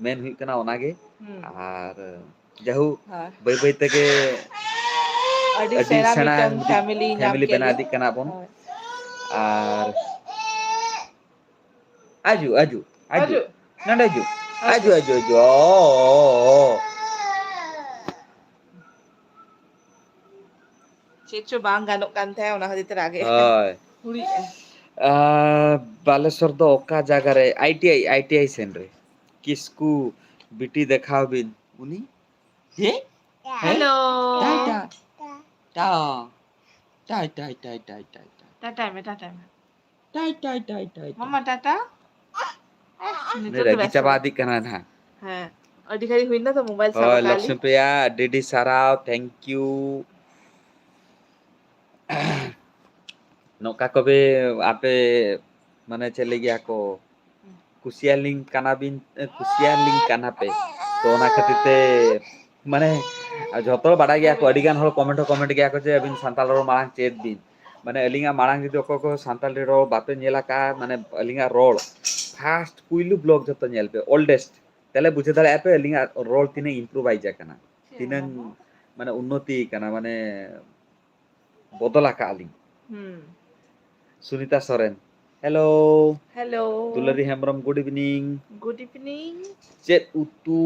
ᱢᱮᱱ ᱦᱩᱭᱩᱜ ᱠᱟᱱᱟ ᱚᱱᱟᱜᱮ᱾ ᱦᱩᱸ᱾ ᱟᱨ ᱡᱟᱦᱳᱠ, ᱦᱳᱭ᱾ ᱵᱟᱹᱭ ᱵᱟᱹᱭ ᱛᱮᱜᱮ ᱟᱹᱰᱤ ᱟᱹᱰᱤ ᱥᱮᱬᱟ ᱥᱮᱬᱟ ᱢᱤᱫᱴᱟᱝ ᱢᱤᱫᱴᱤᱡ family ᱧᱟᱢ family ᱠᱮᱫ ᱵᱮᱱᱟᱣ ᱞᱮ᱾ ᱤᱫᱤᱜ ᱠᱟᱱᱟ ᱵᱚᱱ᱾ ᱦᱳᱭ᱾ ᱟᱨ ᱟᱡᱩ, ᱟᱡᱩ, ᱟᱡᱩ᱾ ᱟᱡᱩ᱾ ᱱᱚᱰᱮ ᱟᱡᱩ᱾ ᱟᱡᱩ᱾ ᱟᱡᱩ, ᱟᱡᱩ, ᱟᱡᱩ᱾ ᱚ, ᱚ, ᱚ᱾ ᱪᱮᱫ ᱪᱚ ᱵᱟᱝ ᱜᱟᱱᱚᱜ ᱠᱟᱱ ᱛᱟᱦᱮᱸ, ᱚᱱᱟ ᱠᱷᱟᱹᱛᱤᱨ ᱛᱮ ᱨᱟᱜ ᱮᱫ᱾ ᱦᱳᱭ᱾ ᱦᱩᱲᱤᱡ ᱮ᱾ ᱟ, ᱵᱟᱞᱮᱥᱚᱨ ᱫᱚ ᱚᱠᱟ ᱡᱟᱭᱜᱟ ᱨᱮ? ITI, ITI ᱥᱮᱱ ᱨᱮ᱾ ᱠᱤᱥᱠᱩ ᱵᱤᱴᱤ ᱫᱮᱠᱷᱟᱣ ᱵᱤᱱ᱾ ᱩᱱᱤ? ᱦᱮᱸ? Hello᱾ ᱴᱟ, ᱴᱟ᱾ ᱴᱟ᱾ ᱴᱟ, ᱴᱟ, ᱴᱟ, ᱴᱟ, ᱴᱟ, ᱴᱟ᱾ ᱴᱟᱴᱟᱭ ᱢᱮ, ᱴᱟᱴᱟᱭ ᱢᱮ᱾ ᱴᱟᱭ, ᱴᱟᱭ, ᱴᱟᱭ, ᱴᱟᱭ, ᱴᱟᱭ᱾ ᱢᱟᱢᱟ, ᱴᱟᱴᱟ᱾ ᱩᱱᱤ ᱱᱤᱛᱚᱜ ᱫᱚ ᱨᱟᱹᱜᱤ ᱵᱮᱥ ᱪᱟᱵᱟ ᱜᱮ᱾ ᱤᱫᱤᱜ ᱠᱟᱱᱟ ᱱᱟᱦᱟᱜ᱾ ᱦᱮᱸ, ᱟᱹᱰᱤ ᱜᱷᱟᱹᱲᱤᱡ ᱦᱩᱭᱱᱟ ᱛᱚ mobile ᱥᱟᱵ ᱦᱳᱭ, ᱟᱠᱟᱫ ᱞᱤᱧ᱾ ᱞᱚᱠᱥᱢᱤ ᱯᱨᱤᱭᱟ, ᱟᱹᱰᱤ ᱟᱹᱰᱤ ᱥᱟᱨᱦᱟᱣ, thank you᱾ ᱱᱚᱝᱠᱟ ᱠᱚᱵᱮ ᱟᱯᱮ, ᱢᱟᱱᱮ ᱪᱮᱫ ᱞᱟᱹᱭ ᱜᱮᱭᱟ ᱠᱚ, ᱠᱩᱥᱤᱭᱟᱞᱤᱧ ᱠᱟᱱᱟ ᱵᱤᱱ, ᱠᱩᱥᱤᱭᱟᱞᱤᱧ ᱠᱟᱱᱟ ᱯᱮ, ᱛᱚ ᱚᱱᱟ ᱠᱷᱟᱹᱛᱤᱨ ᱛᱮ ᱢᱟᱱᱮ ᱟᱨ ᱡᱷᱚᱛᱚ ᱦᱚᱲ ᱵᱟᱰᱟᱭ ᱜᱮᱭᱟ ᱠᱚ, ᱟᱹᱰᱤ ᱜᱟᱱ ᱦᱚᱲ comment ᱦᱚᱸ comment ᱜᱮᱭᱟ ᱠᱚ ᱡᱮ, "ᱟᱹᱵᱤᱱ ᱥᱟᱱᱛᱟᱲ ᱨᱚᱲ ᱢᱟᱲᱟᱝ ᱪᱮᱫ ᱵᱤᱱ", ᱢᱟᱱᱮ ᱟᱹᱞᱤᱧᱟᱜ ᱢᱟᱲᱟᱝ ᱡᱩᱫᱤ ᱚᱠᱚᱭ ᱠᱚ ᱥᱟᱱᱛᱟᱲᱤ ᱨᱚᱲ ᱵᱟᱯᱮ ᱧᱮᱞ ᱟᱠᱟᱫᱼᱟ, ᱢᱟᱱᱮ ᱟᱹᱞᱤᱧᱟᱜ ᱨᱚᱲ first ᱯᱩᱭᱞᱩ vlog ᱡᱷᱚᱛᱚ ᱧᱮᱞ ᱯᱮ, oldest, ᱛᱟᱦᱞᱮ ᱵᱩᱡᱷᱟᱹᱣ ᱫᱟᱲᱮᱭᱟᱜᱼᱟ ᱯᱮ ᱟᱹᱞᱤᱧᱟᱜ ᱨᱚᱲ ᱛᱤᱱᱟᱹᱜ improvise ᱟᱠᱟᱱᱟ, ᱛᱤᱱᱟᱹᱝ ᱢᱟᱱᱮ ᱩᱱᱱᱚᱛᱤ ᱟᱠᱟᱱᱟ, ᱢᱟᱱᱮ ᱵᱚᱫᱚᱞ ᱟᱠᱟᱫᱼᱟ ᱞᱤᱧ᱾ ᱦᱩᱸ᱾ Sunita Soren, hello᱾ Hello᱾ Dulari Hembrom, good evening᱾ Good evening᱾ ᱪᱮᱫ ᱩᱛᱩ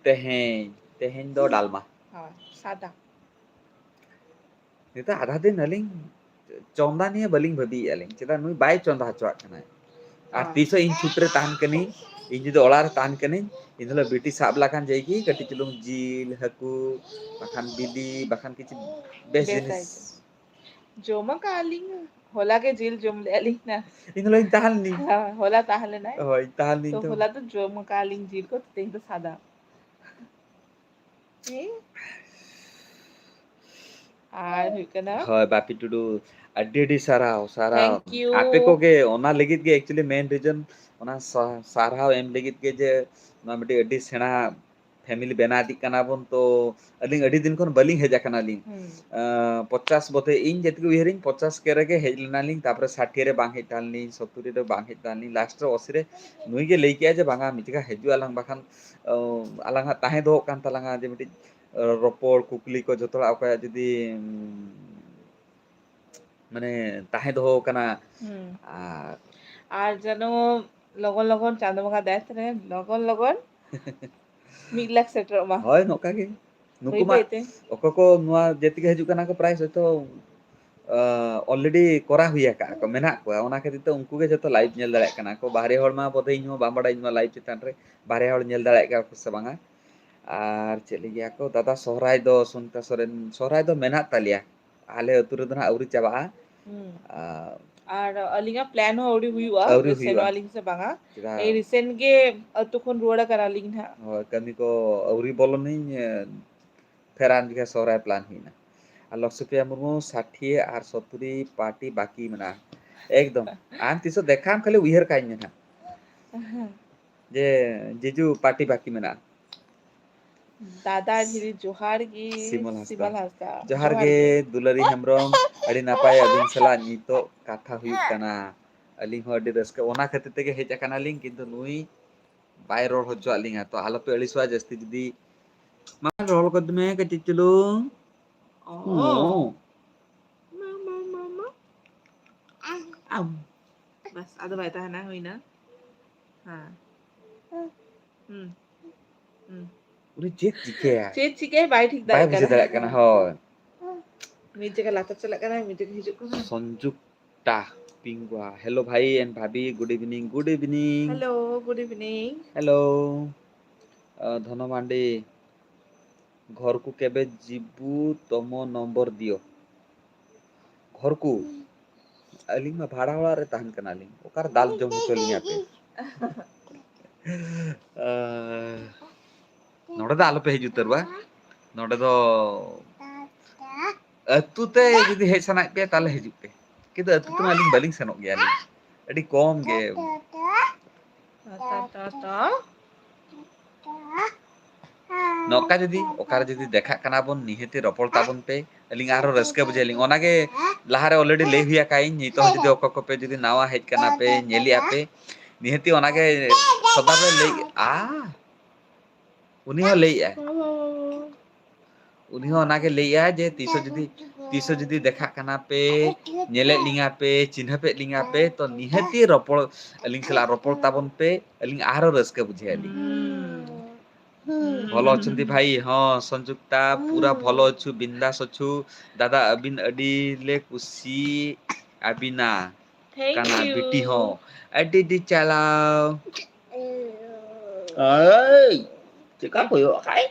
ᱛᱮᱦᱮᱧ? ᱛᱮᱦᱮᱧ ᱫᱚ ᱰᱟᱞᱢᱟ᱾ ᱦᱳᱭ, ᱥᱟᱫᱟ᱾ ᱱᱤᱛᱚᱜ ᱟᱫᱷᱟ ᱫᱤᱱ ᱟᱹᱞᱤᱧ ᱪᱚᱸᱫᱟ ᱱᱤᱭᱮ ᱵᱟᱹᱞᱤᱧ ᱵᱷᱟᱹᱵᱤᱭᱮᱫᱼᱟ ᱞᱤᱧ, ᱪᱮᱫᱟᱜ ᱱᱩᱭ ᱵᱟᱭ ᱪᱚᱸᱫᱟ ᱦᱚᱪᱚᱣᱟᱜ ᱠᱟᱱᱟᱭ᱾ ᱟᱨ ᱦᱳᱭ᱾ ᱛᱤᱥᱚᱜ ᱤᱧ ᱪᱷᱩᱴ ᱨᱮ ᱛᱟᱦᱮᱱ ᱠᱟᱹᱱᱟᱹᱧ, ᱤᱧ ᱡᱩᱫᱤ ᱚᱲᱟᱜ ᱨᱮ ᱛᱟᱦᱮᱱ ᱠᱟᱹᱱᱟᱹᱧ, ᱤᱧ ᱫᱚ ᱵᱤᱴᱤ ᱥᱟᱵ ᱞᱮᱠᱷᱟᱱ ᱡᱮᱭ ᱜᱮ ᱠᱟᱹᱴᱤᱡ ᱪᱩᱞᱩᱝ ᱡᱤᱞ, ᱦᱟᱹᱠᱩ, ᱵᱟᱠᱷᱟᱱ ᱵᱤᱞᱤ, ᱵᱟᱠᱷᱟᱱ ᱠᱤᱪᱷᱩ ᱵᱮᱥ ᱵᱮᱥ ᱡᱤᱱᱤᱥ᱾ ᱟᱭᱴᱮᱢ᱾ ᱡᱚᱢ ᱟᱠᱟᱫ ᱞᱤᱧ, ᱦᱚᱞᱟ ᱜᱮ ᱡᱤᱞ ᱡᱚᱢ ᱞᱮᱫᱼᱟ ᱞᱤᱧ ᱱᱟ᱾ ᱤᱧ ᱦᱚᱞᱟᱧ ᱛᱟᱦᱮᱸ ᱞᱮᱱᱟ᱾ ᱦᱮᱸ, ᱦᱚᱞᱟ ᱛᱟᱦᱮᱸ ᱞᱮᱱᱟᱭ᱾ ᱦᱳᱭ, ᱛᱟᱦᱮᱸ ᱞᱮᱱᱟᱹᱧ ᱛᱚ, ᱛᱚ᱾ ᱦᱚᱞᱟ ᱫᱚ ᱡᱚᱢ ᱟᱠᱟᱫ ᱞᱤᱧ ᱡᱤᱞ ᱠᱚ, ᱛᱮᱦᱮᱧ ᱫᱚ ᱥᱟᱫᱟ᱾ ᱦᱮᱸ? ᱟᱨ ᱦᱩᱭᱩᱜ ᱠᱟᱱᱟ ᱦᱳᱭ, ᱵᱟᱯᱤ ᱴᱩᱰᱩ, ᱟᱹᱰᱤ ᱟᱹᱰᱤ ᱥᱟᱨᱦᱟᱣ, ᱥᱟᱨᱦᱟᱣ᱾ Thank you᱾ ᱟᱯᱮ ᱠᱚᱜᱮ, ᱚᱱᱟ ᱞᱟᱹᱜᱤᱫ ᱜᱮ actually main reason, ᱚᱱᱟ ᱥᱟ-, ᱥᱟᱨᱦᱟᱣ ᱮᱢ ᱞᱟᱹᱜᱤᱫ ᱜᱮ ᱡᱮ ᱱᱚᱣᱟ ᱢᱤᱫᱴᱤᱡ ᱟᱹᱰᱤ ᱥᱮᱬᱟ family ᱵᱮᱱᱟᱣ ᱤᱫᱤᱜ ᱠᱟᱱᱟ ᱵᱚᱱ, ᱛᱚ ᱟᱹᱞᱤᱧ ᱟᱹᱰᱤ ᱫᱤᱱ ᱠᱷᱚᱱ ᱵᱟᱹᱞᱤᱧ ᱦᱮᱡ ᱟᱠᱟᱱᱟ ᱞᱤᱧ᱾ ᱦᱩᱸ᱾ ᱟᱸ, ᱯᱚᱪᱟᱥ ᱵᱚᱛᱮ, ᱤᱧ ᱡᱮᱴᱩᱠᱩ ᱩᱭᱦᱟᱹᱨᱤᱧ, ᱯᱚᱪᱟᱥ ᱠᱮ ᱨᱮᱜᱮ ᱦᱮᱡ ᱞᱮᱱᱟᱞᱤᱧ, ᱛᱟᱯᱚᱨᱮ ᱥᱟᱴᱷᱤ ᱨᱮ ᱵᱟᱝ ᱦᱮᱡ ᱞᱮᱱᱟᱞᱤᱧ, ᱥᱚᱛᱛᱚᱨᱤ ᱨᱮ ᱵᱟᱝ ᱦᱮᱡ ᱞᱮᱱᱟᱞᱤᱧ, last ᱨᱮ ᱟᱥᱤ ᱨᱮ ᱱᱩᱭ ᱜᱮ ᱞᱟᱹᱭ ᱠᱮᱜᱼᱟ ᱡᱮ, "ᱵᱟᱝᱟ, ᱢᱤᱫ ᱡᱟᱭᱜᱟ ᱦᱤᱡᱩᱜ ᱟᱞᱟᱝ, ᱵᱟᱠᱷᱟᱱ, ᱚ, ᱟᱞᱟᱝᱟᱜ ᱛᱟᱦᱮᱸ ᱫᱚᱦᱚ ᱠᱟᱱ ᱛᱟᱞᱟᱝᱟ ᱡᱮ ᱢᱤᱫᱴᱤᱡ, ᱚ, ᱨᱚᱯᱚᱲ, ᱠᱩᱠᱞᱤ ᱠᱚ ᱡᱷᱚᱛᱚ ᱦᱚᱲᱟᱜ ᱚᱠᱚᱭᱟᱜ ᱡᱩᱫᱤ, ᱩᱢ, ᱢᱟᱱᱮ ᱛᱟᱦᱮᱸ ᱫᱚᱦᱚ ᱠᱟᱱᱟ᱾" ᱦᱩᱸ᱾ ᱟᱨ ᱟᱨ ᱡᱮᱱᱚ ᱞᱚᱜᱚᱱ ᱞᱚᱜᱚᱱ ᱪᱟᱸᱫᱳ ᱵᱚᱸᱜᱟ ᱫᱟᱭᱟ ᱛᱮ ᱞᱚᱜᱚᱱ ᱞᱚᱜᱚᱱ ᱢᱤᱫ ᱞᱟᱠᱷ ᱥᱮᱴᱮᱨᱚᱜ ᱢᱟ᱾ ᱦᱳᱭ, ᱱᱚᱝᱠᱟ ᱜᱮ᱾ ᱱᱩᱠᱩ ᱵᱟᱹᱭ ᱢᱟ ᱵᱟᱹᱭ ᱛᱮ᱾ ᱚᱠᱚᱭ ᱠᱚ ᱱᱚᱣᱟ ᱡᱮ ᱛᱮᱜᱮ ᱦᱤᱡᱩᱜ ᱠᱟᱱᱟ ᱠᱚ, ᱯᱨᱟᱭ ᱦᱚᱭᱛᱳ, ᱟᱸ, already ᱠᱚᱨᱟᱣ ᱦᱩᱭ ᱟᱠᱟᱫ ᱠᱚ, ᱢᱮᱱᱟᱜ ᱠᱚᱣᱟ᱾ ᱚᱱᱟ ᱠᱷᱟᱹᱛᱤᱨ ᱛᱮ ᱩᱱᱠᱩ ᱜᱮ ᱡᱚᱛᱚ live ᱧᱮᱞ ᱫᱟᱲᱮᱭᱟᱜ ᱠᱟᱱᱟ ᱠᱚ᱾ ᱵᱟᱦᱨᱮ ᱦᱚᱲ ᱢᱟ ᱵᱚᱫᱷᱚᱭ ᱤᱧ ᱦᱚᱸ ᱵᱟᱝ ᱵᱟᱲᱟᱭ, ᱤᱧ ᱢᱟ live ᱪᱮᱛᱟᱱ ᱨᱮ ᱵᱟᱦᱨᱮ ᱦᱚᱲ ᱧᱮᱞ ᱫᱟᱲᱮᱭᱟᱜ ᱠᱟᱱᱟ ᱠᱚ ᱥᱮ ᱵᱟᱝᱟ᱾ ᱟᱨ ᱪᱮᱫ ᱞᱟᱹᱭ ᱜᱮᱭᱟ ᱠᱚ, ᱫᱟᱫᱟ ᱥᱚᱦᱨᱟᱭ ᱫᱚ, ᱥᱩᱱᱤᱛᱟ ᱥᱚᱨᱮᱱ, ᱥᱚᱦᱨᱟᱭ ᱫᱚ ᱢᱮᱱᱟᱜ ᱛᱟᱞᱮᱭᱟ᱾ ᱟᱞᱮ ᱟᱹᱛᱩ ᱨᱮᱫᱚ ᱱᱟᱦᱟᱜ ᱟᱹᱣᱨᱤ ᱪᱟᱵᱟᱜᱼᱟ᱾ ᱦᱩᱸ᱾ ᱟᱨ ᱟᱨ ᱟᱹᱞᱤᱧᱟᱜ plan ᱦᱚᱸ ᱟᱹᱣᱨᱤ ᱦᱩᱭᱩᱜᱼᱟ, ᱟᱹᱣᱨᱤ ᱡᱮ ᱦᱩᱭᱩᱜᱼᱟ᱾ ᱥᱮᱱᱚᱜ ᱟᱹᱞᱤᱧ ᱥᱮ ᱵᱟᱝᱟ᱾ ᱪᱮᱫᱟᱜ? ᱮᱭ recent ᱜᱮ ᱟᱹᱛᱩ ᱠᱷᱚᱱ ᱨᱩᱣᱟᱹᱲ ᱟᱠᱟᱱᱟᱞᱤᱧ ᱱᱟᱦᱟᱜ᱾ ᱦᱳᱭ, ᱠᱟᱹᱢᱤ ᱠᱚ ᱟᱹᱣᱨᱤ ᱵᱚᱞᱚᱱᱤᱧ, ᱮ, ᱯᱷᱮᱨ ᱟᱨ ᱢᱤᱫ ᱡᱚᱠᱷᱟ ᱥᱚᱦᱨᱟᱭ plan ᱦᱩᱭᱱᱟ᱾ ᱟᱨ ᱞᱚᱠᱥᱢᱤᱯᱨᱤᱭᱟ ᱢᱩᱨᱢᱩ, ᱥᱟᱴᱷᱤ ᱟᱨ ᱥᱚᱛᱛᱚᱨᱤ party ᱵᱟᱹᱠᱤ ᱢᱮᱱᱟᱜᱼᱟ᱾ ᱮᱠᱫᱚᱢ᱾ ᱟᱢ ᱛᱤᱥᱚᱜ ᱫᱮᱠᱷᱟᱣᱟᱢ, ᱠᱷᱟᱹᱞᱤ ᱩᱭᱦᱟᱹᱨ ᱠᱟᱹᱧ ᱢᱮ ᱱᱟᱦᱟᱜ᱾ ᱦᱮᱸ᱾ ᱡᱮ, ᱡᱤᱡᱩ, party ᱵᱟᱹᱠᱤ ᱢᱮᱱᱟᱜᱼᱟ᱾ ᱫᱟᱫᱟ ᱫᱷᱤᱨᱤ ᱡᱚᱦᱟᱨ ᱜᱮ, ᱥᱤᱢᱚᱞ ᱦᱟᱸᱥᱫᱟ᱾ ᱥᱤᱢᱚᱞ ᱦᱟᱸᱥᱫᱟ᱾ ᱡᱚᱦᱟᱨ ᱡᱚᱦᱟᱨ ᱜᱮ, ᱜᱮ᱾ ᱫᱩᱞᱟᱹᱲᱤ ᱦᱮᱢᱵᱨᱚᱢ, ᱟᱹᱰᱤ ᱱᱟᱯᱟᱭ ᱟᱹᱵᱤᱱ ᱥᱟᱞᱟᱜ ᱱᱤᱛᱚᱜ ᱠᱟᱛᱷᱟ ᱦᱩᱭᱩᱜ ᱠᱟᱱᱟ᱾ ᱟᱹᱞᱤᱧ ᱦᱚᱸ ᱟᱹᱰᱤ ᱨᱟᱹᱥᱠᱟᱹ, ᱚᱱᱟ ᱠᱷᱟᱹᱛᱤᱨ ᱛᱮᱜᱮ ᱦᱮᱡ ᱟᱠᱟᱱᱟᱞᱤᱧ, ᱠᱤᱱᱛᱩ ᱱᱩᱭ ᱵᱟᱭ ᱨᱚᱲ ᱦᱚᱪᱚᱣᱟᱜ ᱞᱤᱧᱟ, ᱛᱚ ᱟᱞᱚᱯᱮ ᱟᱹᱲᱤᱥᱚᱜᱼᱟ ᱡᱟᱹᱥᱛᱤ ᱡᱩᱫᱤ᱾ ᱢᱟ ᱨᱚᱲ ᱠᱚᱫ ᱢᱮ ᱠᱟᱹᱴᱤᱡ ᱪᱩᱞᱩᱝ᱾ ᱚ᱾ ᱚ᱾ ᱢᱟ, ᱢᱟ, ᱢᱟ, ᱢᱟ᱾ ᱟᱢ᱾ ᱵᱟᱥ, ᱟᱫᱚ ᱵᱟᱭ ᱛᱟᱦᱮᱱᱟ, ᱦᱩᱭᱱᱟ᱾ ᱦᱮᱸ᱾ ᱦᱩᱸ᱾ ᱦᱩᱸ᱾ ᱩᱱᱤ ᱪᱮᱫ ᱪᱤᱠᱟᱹᱭᱟ? ᱪᱮᱫ ᱪᱤᱠᱟᱹᱭᱟ ᱵᱟᱭ ᱴᱷᱤᱠ ᱵᱟᱭ ᱫᱟᱲᱮᱭᱟᱜ ᱵᱩᱡᱷᱟᱹᱣ ᱠᱟᱱᱟ᱾ ᱫᱟᱲᱮᱭᱟᱜ ᱠᱟᱱᱟ, ᱦᱳᱭ᱾ ᱢᱤᱫ ᱡᱟᱭᱜᱟ ᱞᱟᱛᱟᱨ ᱪᱟᱞᱟᱜ ᱠᱟᱱᱟ, ᱢᱤᱫ ᱡᱟᱭᱜᱟ ᱦᱤᱡᱩᱜ ᱠᱟᱱᱟ᱾ ᱥᱚᱱᱡᱩᱠᱛᱟ ᱯᱤᱝᱜᱩᱟ᱾ Hello ᱵᱷᱟᱭ and ᱵᱷᱟᱵᱤ, good evening, good evening। Hello, good evening। Hello। ଅ, ଧନ ମାଣ୍ଡି, ଘରକୁ କେବେ ଯିବୁ, ତମ ନମ୍ବର ଦିଅ। ᱜᱷᱚᱨᱠᱩ, ᱟᱹᱞᱤᱧ ᱢᱟ ᱵᱷᱟᱲᱟ ᱚᱲᱟᱜ ᱨᱮ ᱛᱟᱦᱮᱱ ᱠᱟᱱᱟᱞᱤᱧ, ᱚᱠᱟᱨᱮ ᱫᱟᱞ ᱡᱚᱢ ᱦᱚᱪᱚ ᱞᱤᱧᱟ ᱯᱮ? ᱟ, ᱱᱚᱰᱮ ᱫᱚ ᱟᱞᱚᱯᱮ ᱦᱤᱡᱩᱜ ᱩᱛᱟᱹᱨᱚᱜᱼᱟ᱾ ᱱᱚᱰᱮ ᱫᱚ ᱟᱹᱛᱩ ᱛᱮ ᱡᱩᱫᱤ ᱦᱮᱡ ᱥᱟᱱᱟᱭᱮᱫ ᱯᱮᱭᱟ, ᱛᱟᱦᱞᱮ ᱦᱤᱡᱩᱜ ᱯᱮ, ᱠᱤᱱᱛᱩ ᱟᱹᱛᱩ ᱛᱮᱢᱟ ᱟᱹᱞᱤᱧ ᱵᱟᱹᱞᱤᱧ ᱥᱮᱱᱚᱜ ᱜᱮᱭᱟᱞᱤᱧ, ᱟᱹᱰᱤ ᱠᱚᱢ ᱜᱮ᱾ ᱱᱚᱝᱠᱟ ᱡᱩᱫᱤ ᱚᱠᱟᱨᱮ ᱡᱩᱫᱤ ᱫᱮᱠᱷᱟᱜ ᱠᱟᱱᱟ ᱵᱚᱱ, ᱱᱤᱦᱟᱹᱛᱤ ᱨᱚᱯᱚᱲ ᱛᱟᱵᱚᱱ ᱯᱮ, ᱟᱹᱞᱤᱧ ᱟᱨᱦᱚᱸ ᱨᱟᱹᱥᱠᱟᱹ ᱵᱩᱡᱷᱟᱹᱣ ᱞᱤᱧ᱾ ᱚᱱᱟᱜᱮ ᱞᱟᱦᱟᱨᱮ already ᱞᱟᱹᱭ ᱦᱩᱭ ᱟᱠᱟᱫ ᱟᱹᱧ, ᱱᱤᱛᱚᱜ ᱦᱚᱸ ᱡᱩᱫᱤ ᱚᱠᱚᱭ ᱠᱚᱯᱮ ᱡᱩᱫᱤ ᱱᱟᱣᱟ ᱦᱮᱡ ᱠᱟᱱᱟ ᱯᱮ, ᱧᱮᱞᱮᱜᱼᱟ ᱯᱮ, ᱱᱤᱦᱟᱹᱛᱤ ᱚᱱᱟᱜᱮ ᱥᱚᱫᱟ ᱯᱮ ᱞᱟᱹᱭ, ᱟ, ᱩᱱᱤ ᱦᱚᱸ ᱞᱟᱹᱭᱮᱜᱼᱟᱭ᱾ ᱩᱱᱤ ᱦᱚᱸ ᱚᱱᱟᱜᱮ ᱞᱟᱹᱭᱮᱜᱼᱟᱭ ᱡᱮ ᱛᱤᱥ ᱦᱚᱸ ᱡᱩᱫᱤ, ᱛᱤᱥ ᱦᱚᱸ ᱡᱩᱫᱤ ᱫᱮᱠᱷᱟᱜ ᱠᱟᱱᱟ ᱯᱮ, ᱧᱮᱞᱮᱫ ᱞᱤᱧᱟ ᱯᱮ, ᱪᱤᱱᱦᱟᱹᱯᱮᱫ ᱞᱤᱧᱟ ᱯᱮ, ᱛᱚ ᱱᱤᱦᱟᱹᱛᱤ ᱨᱚᱯᱚᱲ, ᱟᱹᱞᱤᱧ ᱥᱟᱞᱟᱜ ᱨᱚᱯᱚᱲ ᱛᱟᱵᱚᱱ ᱯᱮ, ᱟᱹᱞᱤᱧ ᱟᱨᱦᱚᱸ ᱨᱟᱹᱥᱠᱟᱹ ᱵᱩᱡᱷᱟᱹᱣ ᱟᱹᱞᱤᱧ᱾ ᱦᱩᱸ᱾ ᱵᱷᱚᱞᱚ ᱚᱪᱷᱚᱱᱛᱤ ᱵᱷᱟᱭ? ᱦᱚᱸ, ᱥᱚᱱᱡᱩᱠᱛᱟ, ᱯᱩᱨᱟ ᱵᱷᱚᱞᱚ ᱚᱪᱷᱩ, ᱵᱤᱱᱫᱟᱥ ᱚᱪᱷᱩ᱾ ᱫᱟᱫᱟ, ᱟᱹᱵᱤᱱ ᱟᱹᱰᱤ ᱞᱮ ᱠᱩᱥᱤ ᱟᱹᱵᱤᱱᱟ᱾ Thank ᱠᱟᱱᱟ you᱾ ᱵᱤᱴᱤ ᱦᱚᱸ᱾ ᱟᱹᱰᱤ ᱟᱹᱰᱤ ᱪᱟᱞᱟᱣ᱾ ᱮᱭ, ᱪᱮᱠᱟ ᱠᱚᱭᱚᱜ ᱟᱠᱟᱭ?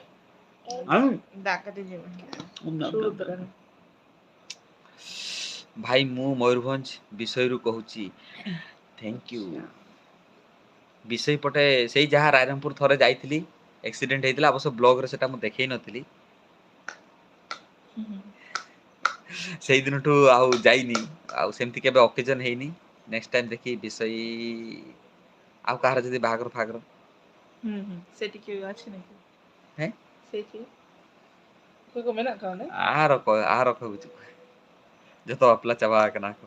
ᱟᱢ? ᱫᱟᱜ ᱠᱟᱹᱴᱤᱡ ᱧᱩ ᱢᱮ᱾ ᱩᱢ ᱫᱟᱜ ᱥᱩᱨ ᱩᱛᱟᱹᱨ ᱩᱛᱟᱹᱨ ᱟᱠᱟᱱᱟ᱾ ᱠᱟᱱᱟ᱾ ଭାଇ, ମୁଁ ମୟୂରଭଞ୍ଜ ବିଷୟରୁ କହୁଛି। Thank you। ବିଷୟ ପଟେ ସେଇ ଯାହା ରାଇରଙ୍ଗପୁର ଥରେ ଯାଇଥିଲି, ଆକ୍ସିଡେଣ୍ଟ ହେଇଥିଲା, ଅବଶ୍ୟ ବ୍ଲଗରେ ସେଟା ମୁଁ ଦେଖେଇ ନଥିଲି। ହୁଁ। ସେଇ ଦିନଠୁ ଆଉ ଯାଇନି, ଆଉ ସେମିତି କେବେ ଅକେଜନ ହେଇନି। ନେକ୍ସଟ ଟାଇମ ଦେଖି ବିଷୟ ଆଉ କାହାର ଯଦି ବାହାଘର ଫାହାଘର। ହୁଁ, ହୁଁ। ସେଠି କିଏ ଅଛି ନାଇଁ କି? ହେଁ? ᱥᱮ ᱪᱮᱫ? ᱚᱠᱚᱭ ᱠᱚ ᱢᱮᱱᱟᱜ ᱠᱚᱣᱟ ᱚᱸᱰᱮ? ᱟᱨ ᱚᱠᱚᱭ, ᱟᱨ ᱚᱠᱚᱭ ᱵᱩᱡᱩᱜ ᱠᱟᱱᱟ? ᱡᱚᱛᱚ ᱵᱟᱯᱞᱟ ᱪᱟᱵᱟ ᱟᱠᱟᱱᱟ ᱠᱚ᱾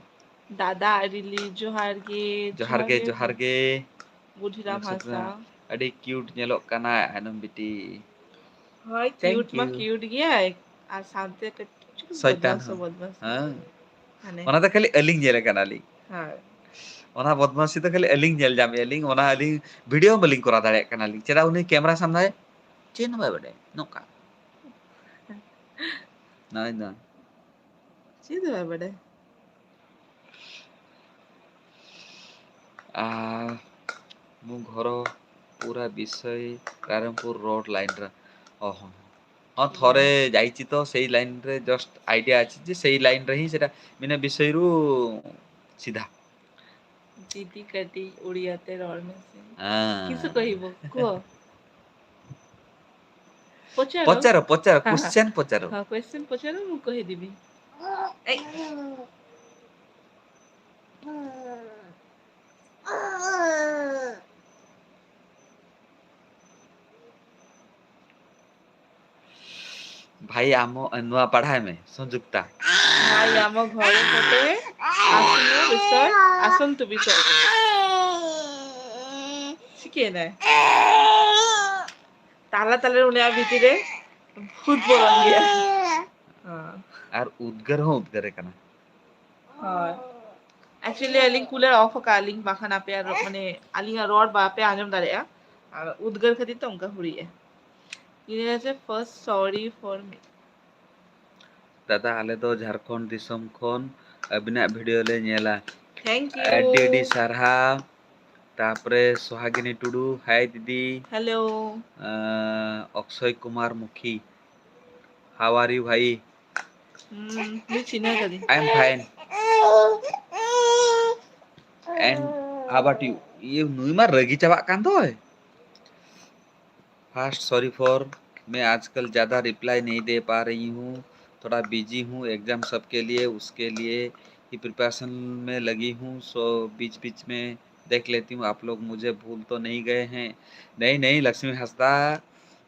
ᱫᱟᱫᱟ ᱟᱨ ᱞᱤᱞᱤ, ᱡᱚᱦᱟᱨ ᱜᱮ, ᱡᱚᱦᱟᱨ ᱜᱮ, ᱡᱚᱦᱟᱨ ᱡᱚᱦᱟᱨ ᱜᱮ᱾ ᱵᱩᱰᱷᱤᱨᱟᱢ ᱢᱩᱪᱟᱹᱫ ᱨᱮ ᱦᱟᱸᱥᱫᱟ᱾ ᱟᱹᱰᱤ cute ᱧᱮᱞᱚᱜ ᱠᱟᱱᱟᱭ ᱟᱭᱱᱚᱢ ᱵᱤᱴᱤ᱾ ᱦᱳᱭ, thank cute ᱢᱟ you᱾ Cute ᱜᱮᱭᱟᱭ, ᱟᱨ ᱥᱟᱶᱛᱮ ᱠᱟᱹᱴᱤᱡ ᱪᱩᱞᱩᱝ ᱥᱚᱭᱛᱟᱱ ᱵᱚᱫᱢᱟᱥ ᱦᱚᱸ᱾ ᱦᱚᱸ ᱵᱚᱫᱢᱟᱥ᱾ ᱦᱮᱸ᱾ ᱢᱟᱱᱮ ᱚᱱᱟ ᱫᱚ ᱠᱷᱟᱹᱞᱤ ᱟᱹᱞᱤᱧ ᱧᱮᱞ ᱠᱟᱱᱟᱞᱤᱧ᱾ ᱦᱳᱭ᱾ ᱚᱱᱟ ᱵᱚᱫᱢᱟᱥᱤ ᱫᱚ ᱠᱷᱟᱹᱞᱤ ᱟᱹᱞᱤᱧ ᱧᱮᱞ ᱧᱟᱢᱮᱫᱼᱟ ᱞᱤᱧ, ᱚᱱᱟ ᱟᱹᱞᱤᱧ video ᱦᱚᱸ ᱵᱟᱹᱞᱤᱧ ᱠᱚᱨᱟᱣ ᱫᱟᱲᱮᱭᱟᱜ ᱠᱟᱱᱟᱞᱤᱧ᱾ ᱪᱮᱫᱟᱜ ᱩᱱᱤ camera ᱥᱟᱢᱱᱟ ᱨᱮ ᱪᱮᱫ ᱦᱚᱸ ᱵᱟᱭ ᱵᱟᱰᱟᱭᱟ, ᱱᱚᱝᱠᱟ᱾ ᱱᱚᱜᱼᱚᱭ ᱫᱚ᱾ ᱪᱮᱫ ᱦᱚᱸ ᱵᱟᱭ ᱵᱟᱰᱟᱭᱟ᱾ ᱟ, ମୁଁ ଘର ପୁରା ବିଷୟ ରାଇରଙ୍ଗପୁର ରୋଡ ଲାଇନରେ। ଓହୋ। ହଁ, ଥରେ ଯାଇଛି ତ ସେଇ ଲାଇନରେ, just idea ଅଛି ଯେ ସେଇ ଲାଇନରେ ହିଁ ସେଟା, ମାନେ ବିଷୟରୁ ସିଧା। ଦିଦି କାଟି ଓଡ଼ିଆତେ ରଳ ମେସେ। ହଁ। କିସ କହିବ? କୁହ। ପଚାର। ପଚାର, ପଚାର, ହଁ, ହଁ। Question ପଚାର। ହଁ, question ପଚାର, ମୁଁ କହିଦେବି। ଏଇ। ଭାଇ ଆମ ନୂଆପଡ଼ା ମେ ସଂଯୁକ୍ତା। ଭାଇ ଆମ ଘର ପଟେ ଆସନ୍ତୁ ବିଷୟ, ଆସନ୍ତୁ ବିଷୟ। ଶିଖେ ନା। ତାଲା ତାଲା ରୁଣିଆ ଭିତରେ ଭୂତ ବରଙ୍ଗ ᱜᱮᱭᱟ। ᱦᱮᱸ। ᱟᱨ ᱩᱫᱽᱜᱟᱹᱨ ᱦᱚᱸ ᱩᱫᱽᱜᱟᱹᱨ ᱠᱟᱱᱟ। ᱦᱳᱭ। Actually, ᱟᱹᱞᱤᱧ cooler off ᱟᱠᱟᱫ ᱞᱤᱧ, ᱵᱟᱠᱷᱟᱱ ᱟᱯᱮᱭᱟᱜ ᱨᱚ-, ᱢᱟᱱᱮ, ᱟᱹᱞᱤᱧᱟᱜ ᱨᱚᱲ ᱵᱟᱯᱮ ᱟᱸᱡᱚᱢ ᱫᱟᱲᱮᱭᱟᱜᱼᱟ᱾ ᱟᱨ ᱩᱫᱽᱜᱟᱹᱨ ᱠᱷᱟᱹᱛᱤᱨ ᱛᱮ ᱚᱱᱠᱟ ᱦᱩᱭᱩᱜᱼᱟ᱾ ᱤᱱᱟᱹ ᱪᱮ first sorry for me. ᱫᱟᱫᱟ, ᱟᱞᱮ ᱫᱚ ᱡᱷᱟᱲᱠᱷᱚᱸᱰ ᱫᱤᱥᱚᱢ ᱠᱷᱚᱱ ᱟᱹᱵᱤᱱᱟᱜ video ᱞᱮ ᱧᱮᱞᱟ᱾ Thank you. ᱟᱹᱰᱤ ᱟᱹᱰᱤ ᱥᱟᱨᱦᱟᱣ᱾ ᱛᱟᱯᱚᱨᱮ ᱥᱚᱦᱟᱜᱤᱱᱤ ᱴᱩᱰᱩ, hi ᱫᱤᱫᱤ᱾ Hello. ᱟᱸ, ᱚᱠᱥᱚᱭ ᱠᱩᱢᱟᱨ ᱢᱩᱠᱷᱤ, how are you ᱵᱷᱟᱭ? ᱦᱩᱸ, ᱱᱩᱭ ᱪᱤᱱᱦᱟᱹ ᱠᱟᱫᱤᱧ᱾ I am fine. And how about you? ᱤᱭᱟᱹ, ᱱᱩᱭ ᱢᱟ ᱨᱟᱹᱜᱤ ᱪᱟᱵᱟᱜ ᱠᱟᱱ ᱫᱚᱭ᱾ First, sorry for, मैं आजकल ज़्यादा reply नहीं दे पा रही हूँ, थोड़ा busy हूँ exam सब के लिए, उसके लिए ही preparation में लगी हूँ, so बीच बीच में देख लेती हूँ, आप लोग मुझे भूल तो नहीं गए हैं? नहीं, नहीं, लक्ष्मी हंसदा,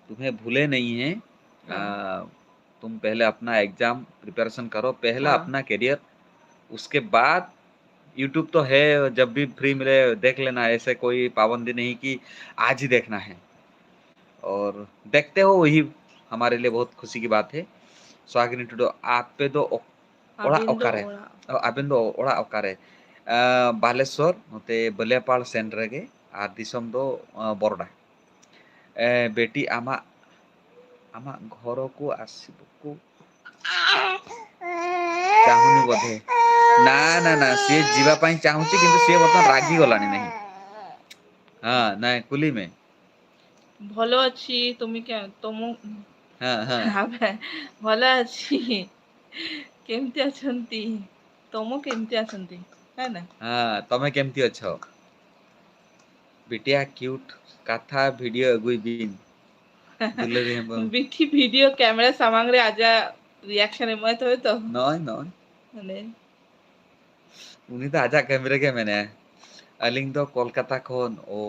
तुम्हें भूले नहीं है। हाँ। आ, तुम पहले अपना एग्जाम प्रिपरेशन करो, पहला हाँ। अपना करियर, उसके बाद YouTube तो है, जब भी फ्री मिले देख लेना, ऐसे कोई पाबंदी नहीं कि आज ही देखना है। और देखते हो, वही हमारे लिए बहुत खुशी की बात है। स्वागिनी टुडू, आप पे दो ᱚᱲᱟᱜ ᱟᱹᱵᱤᱱ ᱫᱚ ᱚᱠᱟᱨᱮ? ᱚᱲᱟᱜ᱾ ᱚ, ᱟᱵᱮᱱ ᱫᱚ ᱚᱲᱟᱜ ᱚᱠᱟᱨᱮ? ᱟ, ᱵᱟᱞᱮᱥᱚᱨ, ᱱᱚᱛᱮ ᱵᱟᱹᱞᱤᱭᱟᱯᱟᱲ ᱥᱮᱱ ᱨᱮᱜᱮ, ᱟᱨ ᱫᱤᱥᱚᱢ ᱫᱚ, ᱟ, ᱵᱚᱨᱚᱰᱟ᱾ ᱮ, ᱵᱮᱴᱤ, ᱟᱢᱟᱜ, ᱟᱢᱟᱜ ᱜᱷᱚᱨᱚᱠᱩ ᱟᱥᱤᱵᱩᱠᱩ ᱪᱟᱦᱩᱱᱤ ᱵᱚᱫᱷᱮ। ନା, ନା, ନା, ସିଏ ଯିବା ପାଇଁ ଚାହୁଁଛି, କିନ୍ତୁ ସିଏ ବର୍ତ୍ତମାନ ରାଗି ଗଲାଣି ନାହିଁ। ହଁ, ନାଇଁ, କୁଲି ମେ। ଭଲ ଅଛି, ତୁମେ କେ-, ତୁମ ହଁ, ହଁ। ଆବେ, ଭଲ ଅଛି। କେମିତି ଅଛନ୍ତି? ତମ କେମିତି ଅଛନ୍ତି? ହେ ନା? ହଁ, ତମେ କେମିତି ଅଛ? Bettiah cute, କାଥା video ଆଗୁଇ bin. ଦୁଲରି Hembram. ᱵᱤᱴᱤ ᱵᱷᱤᱰᱤᱭᱳ ᱠᱮᱢᱮᱨᱟ ᱥᱟᱢᱟᱝ ᱨᱮ ᱟᱡᱟᱜ ᱨᱤᱭᱟᱠᱥᱚᱱ ᱮᱢᱚᱜ ᱛᱚᱵᱮ ᱛᱚ? ᱱᱚᱜᱼᱚᱭ, ᱱᱚᱜᱼᱚᱭ᱾ ᱢᱟᱱᱮ᱾ ᱩᱱᱤ ᱫᱚ ᱟᱡᱟᱜ ᱠᱮᱢᱮᱨᱟ ᱜᱮ ᱢᱮᱱᱟᱭᱟ᱾ ᱟᱹᱞᱤᱧ ᱫᱚ ᱠᱳᱞᱠᱟᱛᱟ ᱠᱷᱚᱱ᱾ ᱳ,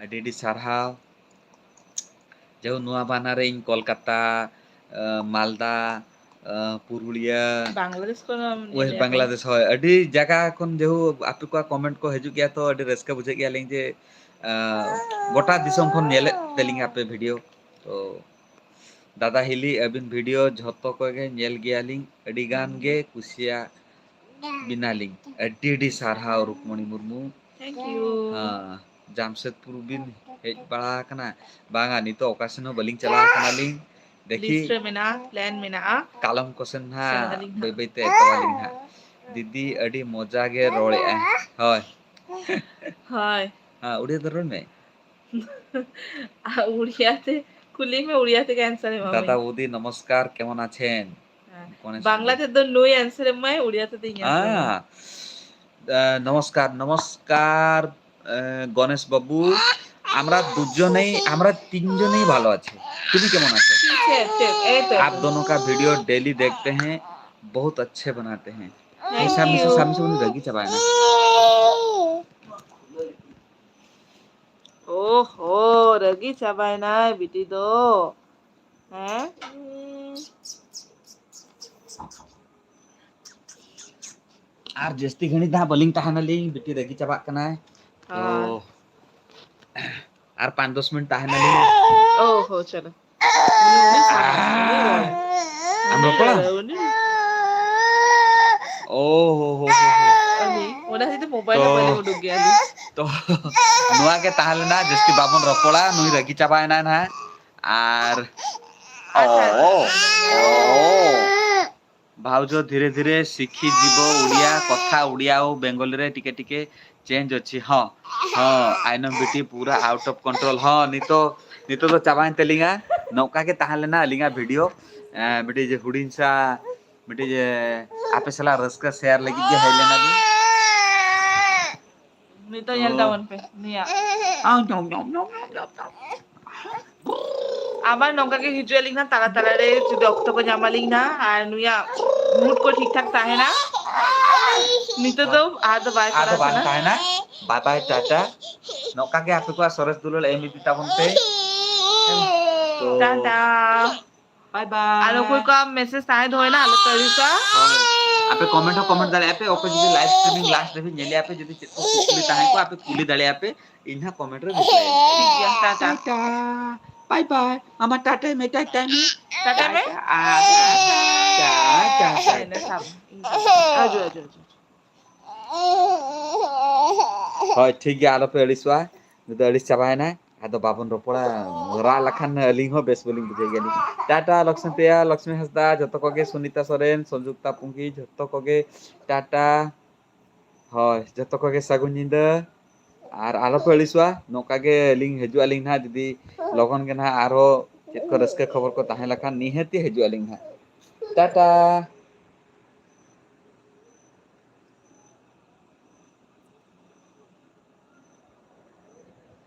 ᱟᱹᱰᱤ ᱟᱹᱰᱤ ᱥᱟᱨᱦᱟᱣ᱾ ᱡᱟᱭᱦᱳᱠ, ᱱᱚᱣᱟ ᱵᱟᱱᱟ ᱨᱮ ᱤᱧ ᱠᱳᱞᱠᱟᱛᱟ, ᱟᱸ, ᱢᱟᱞᱫᱟ, ᱟᱸ, ᱯᱩᱨᱩᱞᱤᱭᱟᱹ, ᱵᱟᱝᱞᱟᱫᱮᱥ ᱠᱷᱚᱱ ᱦᱚᱸ ᱧᱮᱞᱮᱫ ᱯᱮ᱾ ᱵᱟᱝᱞᱟᱫᱮᱥ, ᱦᱳᱭ, ᱟᱹᱰᱤ ᱡᱟᱭᱜᱟ ᱠᱷᱚᱱ ᱡᱟᱭᱦᱳᱠ ᱟᱯᱮ ᱠᱚᱣᱟᱜ ᱠᱚᱢᱮᱱᱴ ᱠᱚ ᱦᱤᱡᱩᱜ ᱜᱮᱭᱟ, ᱛᱚ ᱟᱹᱰᱤ ᱨᱟᱹᱥᱠᱟᱹ ᱵᱩᱡᱷᱟᱹᱜ ᱜᱮᱭᱟ᱾ ᱟᱹᱞᱤᱧ ᱡᱮ, ᱟᱸ, ᱜᱚᱴᱟ ᱫᱤᱥᱚᱢ ᱠᱷᱚᱱ ᱧᱮᱞᱮᱫ ᱛᱮᱞᱤᱧ ᱟᱯᱮ ᱵᱷᱤᱰᱤᱭᱳ᱾ ᱛᱚ ᱫᱟᱫᱟ ᱦᱤᱞᱤ, ᱟᱹᱵᱤᱱ ᱵᱷᱤᱰᱤᱭᱳ ᱡᱷᱚᱛᱚ ᱠᱚᱜᱮ ᱧᱮᱞ ᱜᱮᱭᱟᱞᱤᱧ, ᱟᱹᱰᱤ ᱜᱟᱱ ᱜᱮ ᱠᱩᱥᱤᱭᱟᱜ ᱵᱮᱱᱟᱞᱤᱧ᱾ ᱟᱹᱰᱤ ᱟᱹᱰᱤ ᱥᱟᱨᱦᱟᱣ ᱨᱩᱠᱢᱚᱬᱤ ᱢᱩᱨᱢᱩ᱾ Thank you. ᱦᱮᱸ, ᱡᱟᱢᱥᱮᱫᱽᱯᱩᱨ ᱵᱤᱱ ᱦᱮᱡ ᱵᱟᱲᱟ ᱟᱠᱟᱱᱟ? ᱵᱟᱝᱟ, ᱱᱤᱛᱚᱜ ᱚᱠᱟ ᱥᱮᱱ ᱦᱚᱸ ᱵᱟᱹᱞᱤᱧ ᱪᱟᱞᱟᱣ ᱟᱠᱟᱱᱟᱞᱤᱧ᱾ ᱫᱮᱠᱷᱤ, ᱞᱤᱥᱴ ᱨᱮ ᱢᱮᱱᱟᱜᱼᱟ, ᱯᱞᱟᱱ ᱢᱮᱱᱟᱜᱼᱟ᱾ ᱠᱟᱞᱚᱢ ᱠᱚᱥᱮᱱ ᱱᱟᱦᱟᱜ ᱥᱮᱱᱚᱜ ᱟᱹᱞᱤᱧ ᱦᱟᱸᱜ᱾ ᱵᱟᱹᱭ ᱵᱟᱹᱭ ᱛᱮ ᱮᱛᱚᱦᱚᱵ ᱟᱹᱞᱤᱧ ᱦᱟᱸᱜ᱾ ᱫᱤᱫᱤ ᱟᱹᱰᱤ ᱢᱚᱡᱟ ᱜᱮ ᱨᱚᱲᱮᱜᱼᱟ᱾ ᱦᱳᱭ᱾ ᱦᱳᱭ᱾ ᱦᱮᱸ, ᱩᱲᱤᱭᱟ ᱫᱚ ᱨᱚᱲ ᱢᱮ᱾ ᱟᱨ ᱩᱲᱤᱭᱟ ᱛᱮ ᱠᱩᱞᱤ ᱢᱮ, ᱩᱲᱤᱭᱟ ᱛᱮᱜᱮ ᱟᱱᱥᱟᱨ ᱮᱢᱟᱢᱟᱹᱧ᱾ দাদা বৌদি নমস্কার, কেমন আছেন? হ্যাঁ। গণেশ বাংলা বৌদি। তে দো নুই আনসার এমাই, উড়িয়া তে দো ইং আনসার এমাই। হ্যাঁ। আহ, নমস্কার, নমস্কার, আহ, গণেশ বাবু। আমরা দুজনেই, আমরা তিনজনেই ভালো আছি। তুমি কেমন আছো? ঠিক আছে, এই তো। आप दोनों का वीडियो डेली देखते हैं, बहुत अच्छे बनाते हैं। Thank you। সামনে সে, সামনে সে উনি রেগে চাপায় না। ᱳᱦᱳ, ᱨᱟᱹᱜᱤ ᱪᱟᱵᱟᱭᱱᱟᱭ ᱵᱤᱴᱤ ᱫᱚ᱾ ᱦᱮᱸ? ᱟᱨ ᱡᱟᱹᱥᱛᱤ ᱜᱷᱟᱹᱲᱤᱡ ᱫᱚ ᱦᱟᱸᱜ ᱵᱟᱹᱞᱤᱧ ᱛᱟᱦᱮᱱᱟᱞᱤᱧ, ᱵᱤᱴᱤ ᱨᱟᱹᱜᱤ ᱪᱟᱵᱟᱜ ᱠᱟᱱᱟᱭ᱾ ᱛᱚ, ᱦᱳᱭ᱾ ᱟᱨ ᱯᱟᱸᱪ ᱫᱚᱥ ᱢᱤᱱᱤᱴ ᱛᱟᱦᱮᱱᱟᱞᱤᱧ᱾ ᱳᱦᱳ, ᱪᱚᱞᱚ᱾ ᱩᱱᱤ, ᱩᱱᱤ ᱥᱟᱵ, ᱩᱱᱤ ᱨᱚᱲ᱾ ᱟᱢ ᱨᱚᱯᱚᱲᱟ? ᱩᱱᱤ᱾ ᱳ ᱦᱳ ᱦᱳ ᱦᱳ ᱦᱳ᱾ ᱩᱱᱤ, ᱚᱱᱟ ᱠᱷᱟᱹᱛᱤᱨ ᱛᱮ ᱢᱳᱵᱟᱭᱤᱞ ᱦᱚᱸ ᱛᱚ, ᱵᱟᱞᱮ ᱩᱰᱩᱠ ᱜᱮᱭᱟ ᱟᱞᱮ᱾ ᱛᱚ, ᱱᱚᱣᱟ ᱜᱮ ᱛᱟᱦᱮᱸ ᱞᱮᱱᱟ, ᱡᱟᱹᱥᱛᱤ ᱵᱟᱵᱚᱱ ᱨᱚᱯᱚᱲᱟ, ᱱᱩᱭ ᱨᱟᱹᱜᱤ ᱪᱟᱵᱟᱭᱮᱱᱟᱭ ᱱᱟᱦᱟᱜ᱾ ᱟᱨ ᱟᱪᱪᱷᱟ, ᱳ, ᱟᱪᱪᱷᱟ, ᱟᱪᱪᱷᱟ᱾ ᱳ᱾ ଭାଉଜ ଧୀରେ ଧୀରେ ଶିଖିଯିବ ଓଡ଼ିଆ କଥା, ଓଡ଼ିଆ ଆଉ ବେଙ୍ଗଲୀରେ ଟିକେ ଟିକେ ଚେଞ୍ଜ ଅଛି। ହଁ, ହଁ, ଆଇନମ ବିଟି ପୁରା ଆଉଟ ଅଫ କଣ୍ଟ୍ରୋଲ। ହଁ, ନିତ, ନିତ ତ ଚାବାଇନ ତେଲିଙ୍ଗା। ନୌକା କେ ତାହେଲେ ନା ଲିଙ୍ଗା ଭିଡ଼ିଓ, ᱮ, ᱢᱤᱫᱴᱤᱡ ᱡᱮ ᱦᱩᱰᱤᱧ ᱥᱟ, ᱢᱤᱫᱴᱤᱡ ᱡᱮ ᱟᱯᱮ ᱥᱟᱞᱟᱜ ᱨᱟᱹᱥᱠᱟᱹ ᱥᱮᱭᱟᱨ ᱞᱟᱹᱜᱤᱫ ᱜᱮ ᱦᱮᱡ ᱞᱮᱱᱟ ᱞᱤᱧ᱾ ᱱᱤᱛᱚᱜ ᱧᱮᱞ ᱛᱟᱵᱚᱱ ᱯᱮ ᱱᱩᱭᱟᱜ᱾ ᱟᱵᱟᱨ ᱱᱚᱝᱠᱟ ᱜᱮ ᱦᱤᱡᱩᱜ ᱟᱹᱞᱤᱧ ᱱᱟ ᱛᱟᱞᱟ ᱛᱟᱞᱟ ᱨᱮ, ᱡᱩᱫᱤ ᱚᱠᱛᱚ ᱠᱚ ᱧᱟᱢ ᱟᱹᱞᱤᱧ ᱱᱟ ᱟᱨ ᱱᱩᱭᱟᱜ ᱢᱩᱰ ᱠᱚ ᱴᱷᱤᱠ ᱴᱷᱟᱠ ᱛᱟᱦᱮᱱᱟ᱾ ᱱᱤᱛᱚᱜ ᱫᱚ ᱟᱫᱚ ᱵᱟᱭ ᱟᱫᱚ ᱠᱚᱨᱟᱣ ᱵᱟᱝ ᱦᱚᱪᱚᱱᱟ᱾ ᱛᱟᱦᱮᱱᱟ᱾ ᱵᱟᱭ ᱵᱟᱭ, ᱴᱟᱴᱟ᱾ ᱱᱚᱝᱠᱟ ᱜᱮ ᱟᱯᱮ ᱠᱚᱣᱟᱜ ᱥᱚᱨᱮᱥ ᱫᱩᱞᱟᱹᱲ ᱮᱢ ᱤᱫᱤ ᱛᱟᱵᱚᱱ ᱯᱮ᱾ ᱛᱚ, ᱴᱟᱴᱟ᱾ ᱵᱟᱭ ᱵᱟᱭ᱾ ᱟᱨ ᱚᱠᱚᱭ ᱠᱚᱣᱟᱜ ᱢᱮᱥᱮᱡᱽ ᱛᱟᱦᱮᱸ ᱫᱚᱦᱚᱭᱮᱱᱟ, ᱟᱞᱚ ᱯᱮ ᱟᱹᱲᱤᱥᱟ᱾ ᱦᱳᱭ᱾ ᱟᱯᱮ ᱠᱚᱢᱮᱱᱴ ᱦᱚᱸ ᱠᱚᱢᱮᱱᱴ ᱫᱟᱲᱮᱭᱟᱜᱼᱟ ᱯᱮ, ᱚᱠᱚᱭ ᱡᱩᱫᱤ ᱞᱟᱭᱤᱵᱷ ᱥᱴᱨᱤᱢᱤᱝ ᱞᱟᱥᱴ ᱫᱷᱟᱹᱵᱤᱡ ᱧᱮᱞᱮᱜᱼᱟ ᱯᱮ, ᱡᱩᱫᱤ ᱪᱮᱫ ᱠᱚ ᱠᱩᱠᱞᱤ ᱛᱟᱦᱮᱸ ᱠᱚᱜᱼᱟ, ᱟᱯᱮ ᱠᱩᱞᱤ ᱫᱟᱲᱮᱭᱟᱜᱼᱟ ᱯᱮ, ᱤᱧ ᱦᱟᱸᱜ ᱠᱚᱢᱮᱱᱴ ᱨᱮ ᱨᱤᱯᱞᱟᱭ ᱮᱢ᱾ ᱴᱷᱤᱠ ᱜᱮᱭᱟ, ᱴᱟᱴᱟ᱾ ᱴᱟᱴᱟ᱾ ᱵᱟᱭ ᱵᱟᱭ᱾ ᱟᱢᱟ ᱴᱟᱴᱟ ᱢᱮ, ᱴᱟᱴᱟ ᱢᱮ᱾ ᱴᱟᱴᱟ ᱢᱮ᱾ ᱴᱟᱴᱟ, ᱴᱟᱴᱟ, ᱴᱟᱴᱟ᱾ ᱦᱮᱸ, ᱥᱟᱵ᱾ ᱟᱡᱚ, ᱟᱡᱚ, ᱟᱡᱚ᱾ ᱦᱳᱭ, ᱴᱷᱤᱠ ᱜᱮᱭᱟ, ᱟᱞᱚᱯᱮ ᱟᱹᱲᱤᱥᱚᱜᱼᱟ᱾ ᱱᱤᱛᱚᱜ ᱟᱹᱲᱤᱥ ᱪᱟᱵᱟᱭᱮᱱᱟᱭ, ᱟᱫᱚ ᱵᱟᱵᱚᱱ ᱨᱚᱯᱚᱲᱟ᱾ ᱨᱟᱜ ᱞᱮᱠᱷᱟᱱ ᱟᱹᱞᱤᱧ ᱦᱚᱸ ᱵᱮᱥ ᱵᱟᱹᱞᱤᱧ ᱵᱩᱡᱷᱟᱹᱣ ᱜᱮᱭᱟ᱾ ᱴᱟᱴᱟ ᱞᱚᱠᱥᱢᱤ ᱯᱨᱤᱭᱟ, ᱞᱚᱠᱥᱢᱤ ᱦᱟᱸᱥᱫᱟ, ᱡᱚᱛᱚ ᱠᱚᱜᱮ, ᱥᱩᱱᱤᱛᱟ ᱥᱚᱨᱮᱱ, ᱥᱚᱸᱡᱩᱠᱛᱟ ᱯᱩᱸᱜᱤ, ᱡᱚᱛᱚ ᱠᱚᱜᱮ ᱴᱟᱴᱟ᱾ ᱦᱳᱭ, ᱡᱚᱛᱚ ᱠᱚᱜᱮ ᱥᱟᱹᱜᱩᱱ ᱧᱤᱫᱟᱹ᱾ ᱟᱨ ᱟᱞᱚᱯᱮ ᱟᱹᱲᱤᱥᱚᱜᱼᱟ, ᱱᱚᱝᱠᱟ ᱜᱮ ᱟᱹᱞᱤᱧ ᱦᱤᱡᱩᱜ ᱟᱹᱞᱤᱧ ᱱᱟᱦᱟᱜ, ᱡᱩᱫᱤ ᱞᱚᱜᱚᱱ ᱜᱮ ᱱᱟᱦᱟᱜ ᱟᱨᱦᱚᱸ ᱪᱮᱫ ᱠᱚ ᱨᱟᱹᱥᱠᱟᱹ ᱠᱷᱚᱵᱚᱨ ᱠᱚ ᱛᱟᱦᱮᱸ ᱞᱮᱠᱷᱟᱱ ᱱᱤᱦᱟᱹᱛᱤ ᱦᱤᱡᱩᱜ ᱟᱹᱞᱤᱧ ᱱᱟᱦᱟᱜ᱾ ᱴᱟᱴᱟ᱾